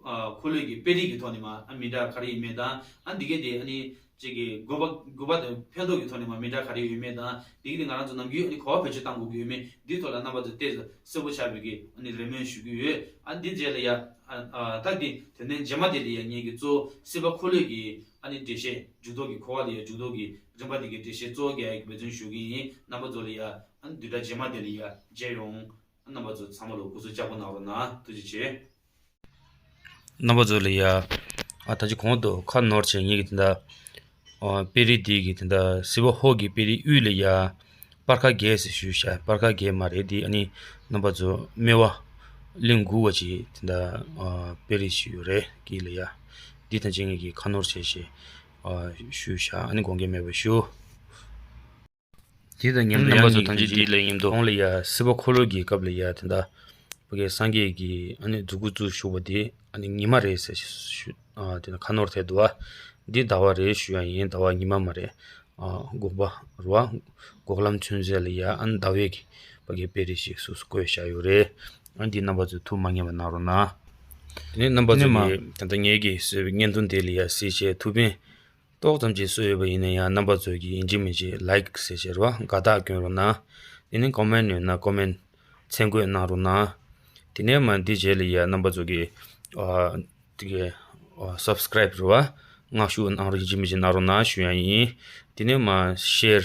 ཨ་འཁོར་ལོ་གི་དཔེ་རིས་ཀྱི་ཐོག་ནས་མ་ཨ་མི་འདྲ་ག་རེ་ཡིན་མེད་དང་ཨ་འདི་གའི་དེ་ཨ་ནི་གཅིག་གི་དགོས་པ་དགོས་པ་དང་ཕན་ཐོགས་ཀྱི་ཐོག་ནས་མ་མི་འདྲ་ག་རེ་ཡོད་མེད་དང་འདི་གའི་དེ་ང་རང་ཚོ་ནམ་རྒྱུན་ཨ་ནི་ག་པར་བེད་སྤྱོད་བཏང་དགོས་ཀྱི་ཡོད་མེད་འདིའི་ཐོག་ལ་རྣམ་པ་ཚོ་ཏོག་ཙམ་གསལ་པོ་ཆགས་པའི་གི་ཨ་ནི་རེ་སྨོན་ཞུ་གི་ཡོད། ཨ་འདི་རྗེས་ལ་ཡ་ཨ་ཨ་ད་འདི་དོན་ཚན་རྗེས་མ་དེ་ལ་ཡ་ངེད་ཀྱི་གཙོ་བོ་སྲིད་པ་འཁོར་ལོ་གི་ཨ་ནི་འགྲེལ་བཤད་འཇུག་ལྡོག་གི་འཁོར་བ་ལ་ཡ་འཇུག་ལྡོག་གི་རིམ་པ་དེ་གའི་འགྲེལ་བཤད་གཙོ་བོ་རྒྱག་ཡ་གི་འབད་བརྩོན་ཞུ་གི་ཡིན། རྣམ་པ་ཚོ་ལ་ཡ་ཨ་ནི་བདུན་ཕྲག་རྗེས་མ་དེ་ལ་ཡ་མཇལ་ཡོང་། ཨ་རྣམ་པ་ཚོ་ཚང་མ་ལ་སྐུ་གཟུགས་ལྕགས་པོ་གནང་རོགས་གནང་། ཐུགས་རྗེ་ཆེ། རྣམ་པ་ཚོ་ལ་ཡ་ཨ་ད་ཅི་གོང་དུ་ཁ་ནོར་བྱས་ངེད་ཀྱི་དེ་འདྲ་ཨ་དཔེ་རིས་འདི་གི་དེ་འདྲ་སྲིད་པ་ཧོ་གི་དཔེ་རིས་དབུས་ལ་ཡ་སྤར་ཁ་བརྒྱད་ཟེར་ཞུས་ཤག་སྤར་ཁ་བརྒྱད་མ་རེད། འདི་ཨ་ནི་རྣམ་པ་ཚོ་སྨེ་བ་གླིང་དགུ་བ་ཅིག་དེ་འདྲ་ཨ་དཔེ་རིས་ཞིག་ཡོད་རེད། དཀྱིལ་ལ་ཡ་འདི་ཐམས་ཅད་ངེད་ཀྱི་ཁ་ནོར་བྱས་ཤག་ཨ་ཞུས་ཤག་ཨ་ནི་དགོངས་འགལ་མེད་པ་ཞུ། དེ་དང་མཉམ་དུ་རྣམ་པ་ཚོ་ཐམས་ཅད་འདི་ལ་མཉམ་དུ་གོང་ལ་ཡ་སྲིད་པ་འཁོར་ལོ་གི་སྐབས་ལ་ཡ་དེ་འདྲ་ཕ་གི་སངས་རྒྱས་ཀྱིས་ཨ་ནི་མཛུབ་གུ་བཙུགས་བཞུགས་པ་དེ་ཨ་ནི་ཉི་མ་རེད་ཟེར་ཞུ། ཨ་དེ་ནི་ཁ་ནོར་ཐལ་འདུག་བ། འདི་ཟླ་བ་རེད་ཞུ་ཡ་ཡིན། ཟླ་བ་ཉི་མ་མ་རེད། ཨ་དགོངས་པ་རེད་བ། འགོག་ལམ་ཚུན་ཚོད་ལ་ཡ་ཨ་ནི་ཟླ་བའི་གི་ཕ་གི་དཔེ་རིས་ཤིག་སོ་སོ་བཀོད་བཞག་ཡོད་རེད། ཨ་འདི་རྣམ་པ་ཚོས་ཐུགས་མ་ངེས་པ་གནང་རོགས་གནང་། དེ་ནས་རྣམ་པ་ཚོ་གིས་ད་ལྟ་ངེད་ཀྱིས་བཟོས་པའི་བརྙན་ཐུང་དེ་ལ་ཡ་གཟིགས་བྱས་ཐུགས་ཕན་ཏོག་ཙམ་ཅིག་གསོས་ཡོད་པ་ཡིན་ན་ཡང་རྣམ་པ་ཚོ་གིས་ཡིན་གཅིག་མིན་གཅིག་ལའིཀ་ཟེར་བྱས་རེད་བ། དགའ་རྟགས་བསྐྱོན་རོགས་གནང་། དེ་ནས་ཀོ་མེན་ཡོད་ན་ཀོ་མེན་མཚན་བཀོད་གནང་རོགས་གནང་། དེ་ནས་མ་འདི་རྗེས་ལ་ཡ་རྣམ་པ་ཚོ་གིས་ཨ་དེ་གའི་ཨ་སབ་སི་ཀ་རའིབ་རེད་བ། མངགས་ཞུ་གནང་རོགས་ཡིན་གཅིག་མིན་གཅིག་གནང་རོགས་གནང་ཞུ་ཡ་ཡིན། དེ་ནས་མ་ཤེར་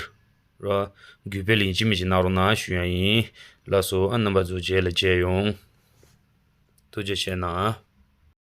རེད་བ། གུས་སྤེལ་ཡིན་གཅིག་མིན་གཅིག་གནང་རོགས་གནང་ཞུ་ཡ་ཡིན། ལགས་སོ། ཨ་རྣམ་པ་ཚོ་རྗེས་ལ་མཇལ་ཡོང་། ཐུགས་རྗེ་ཆེ་གནང་།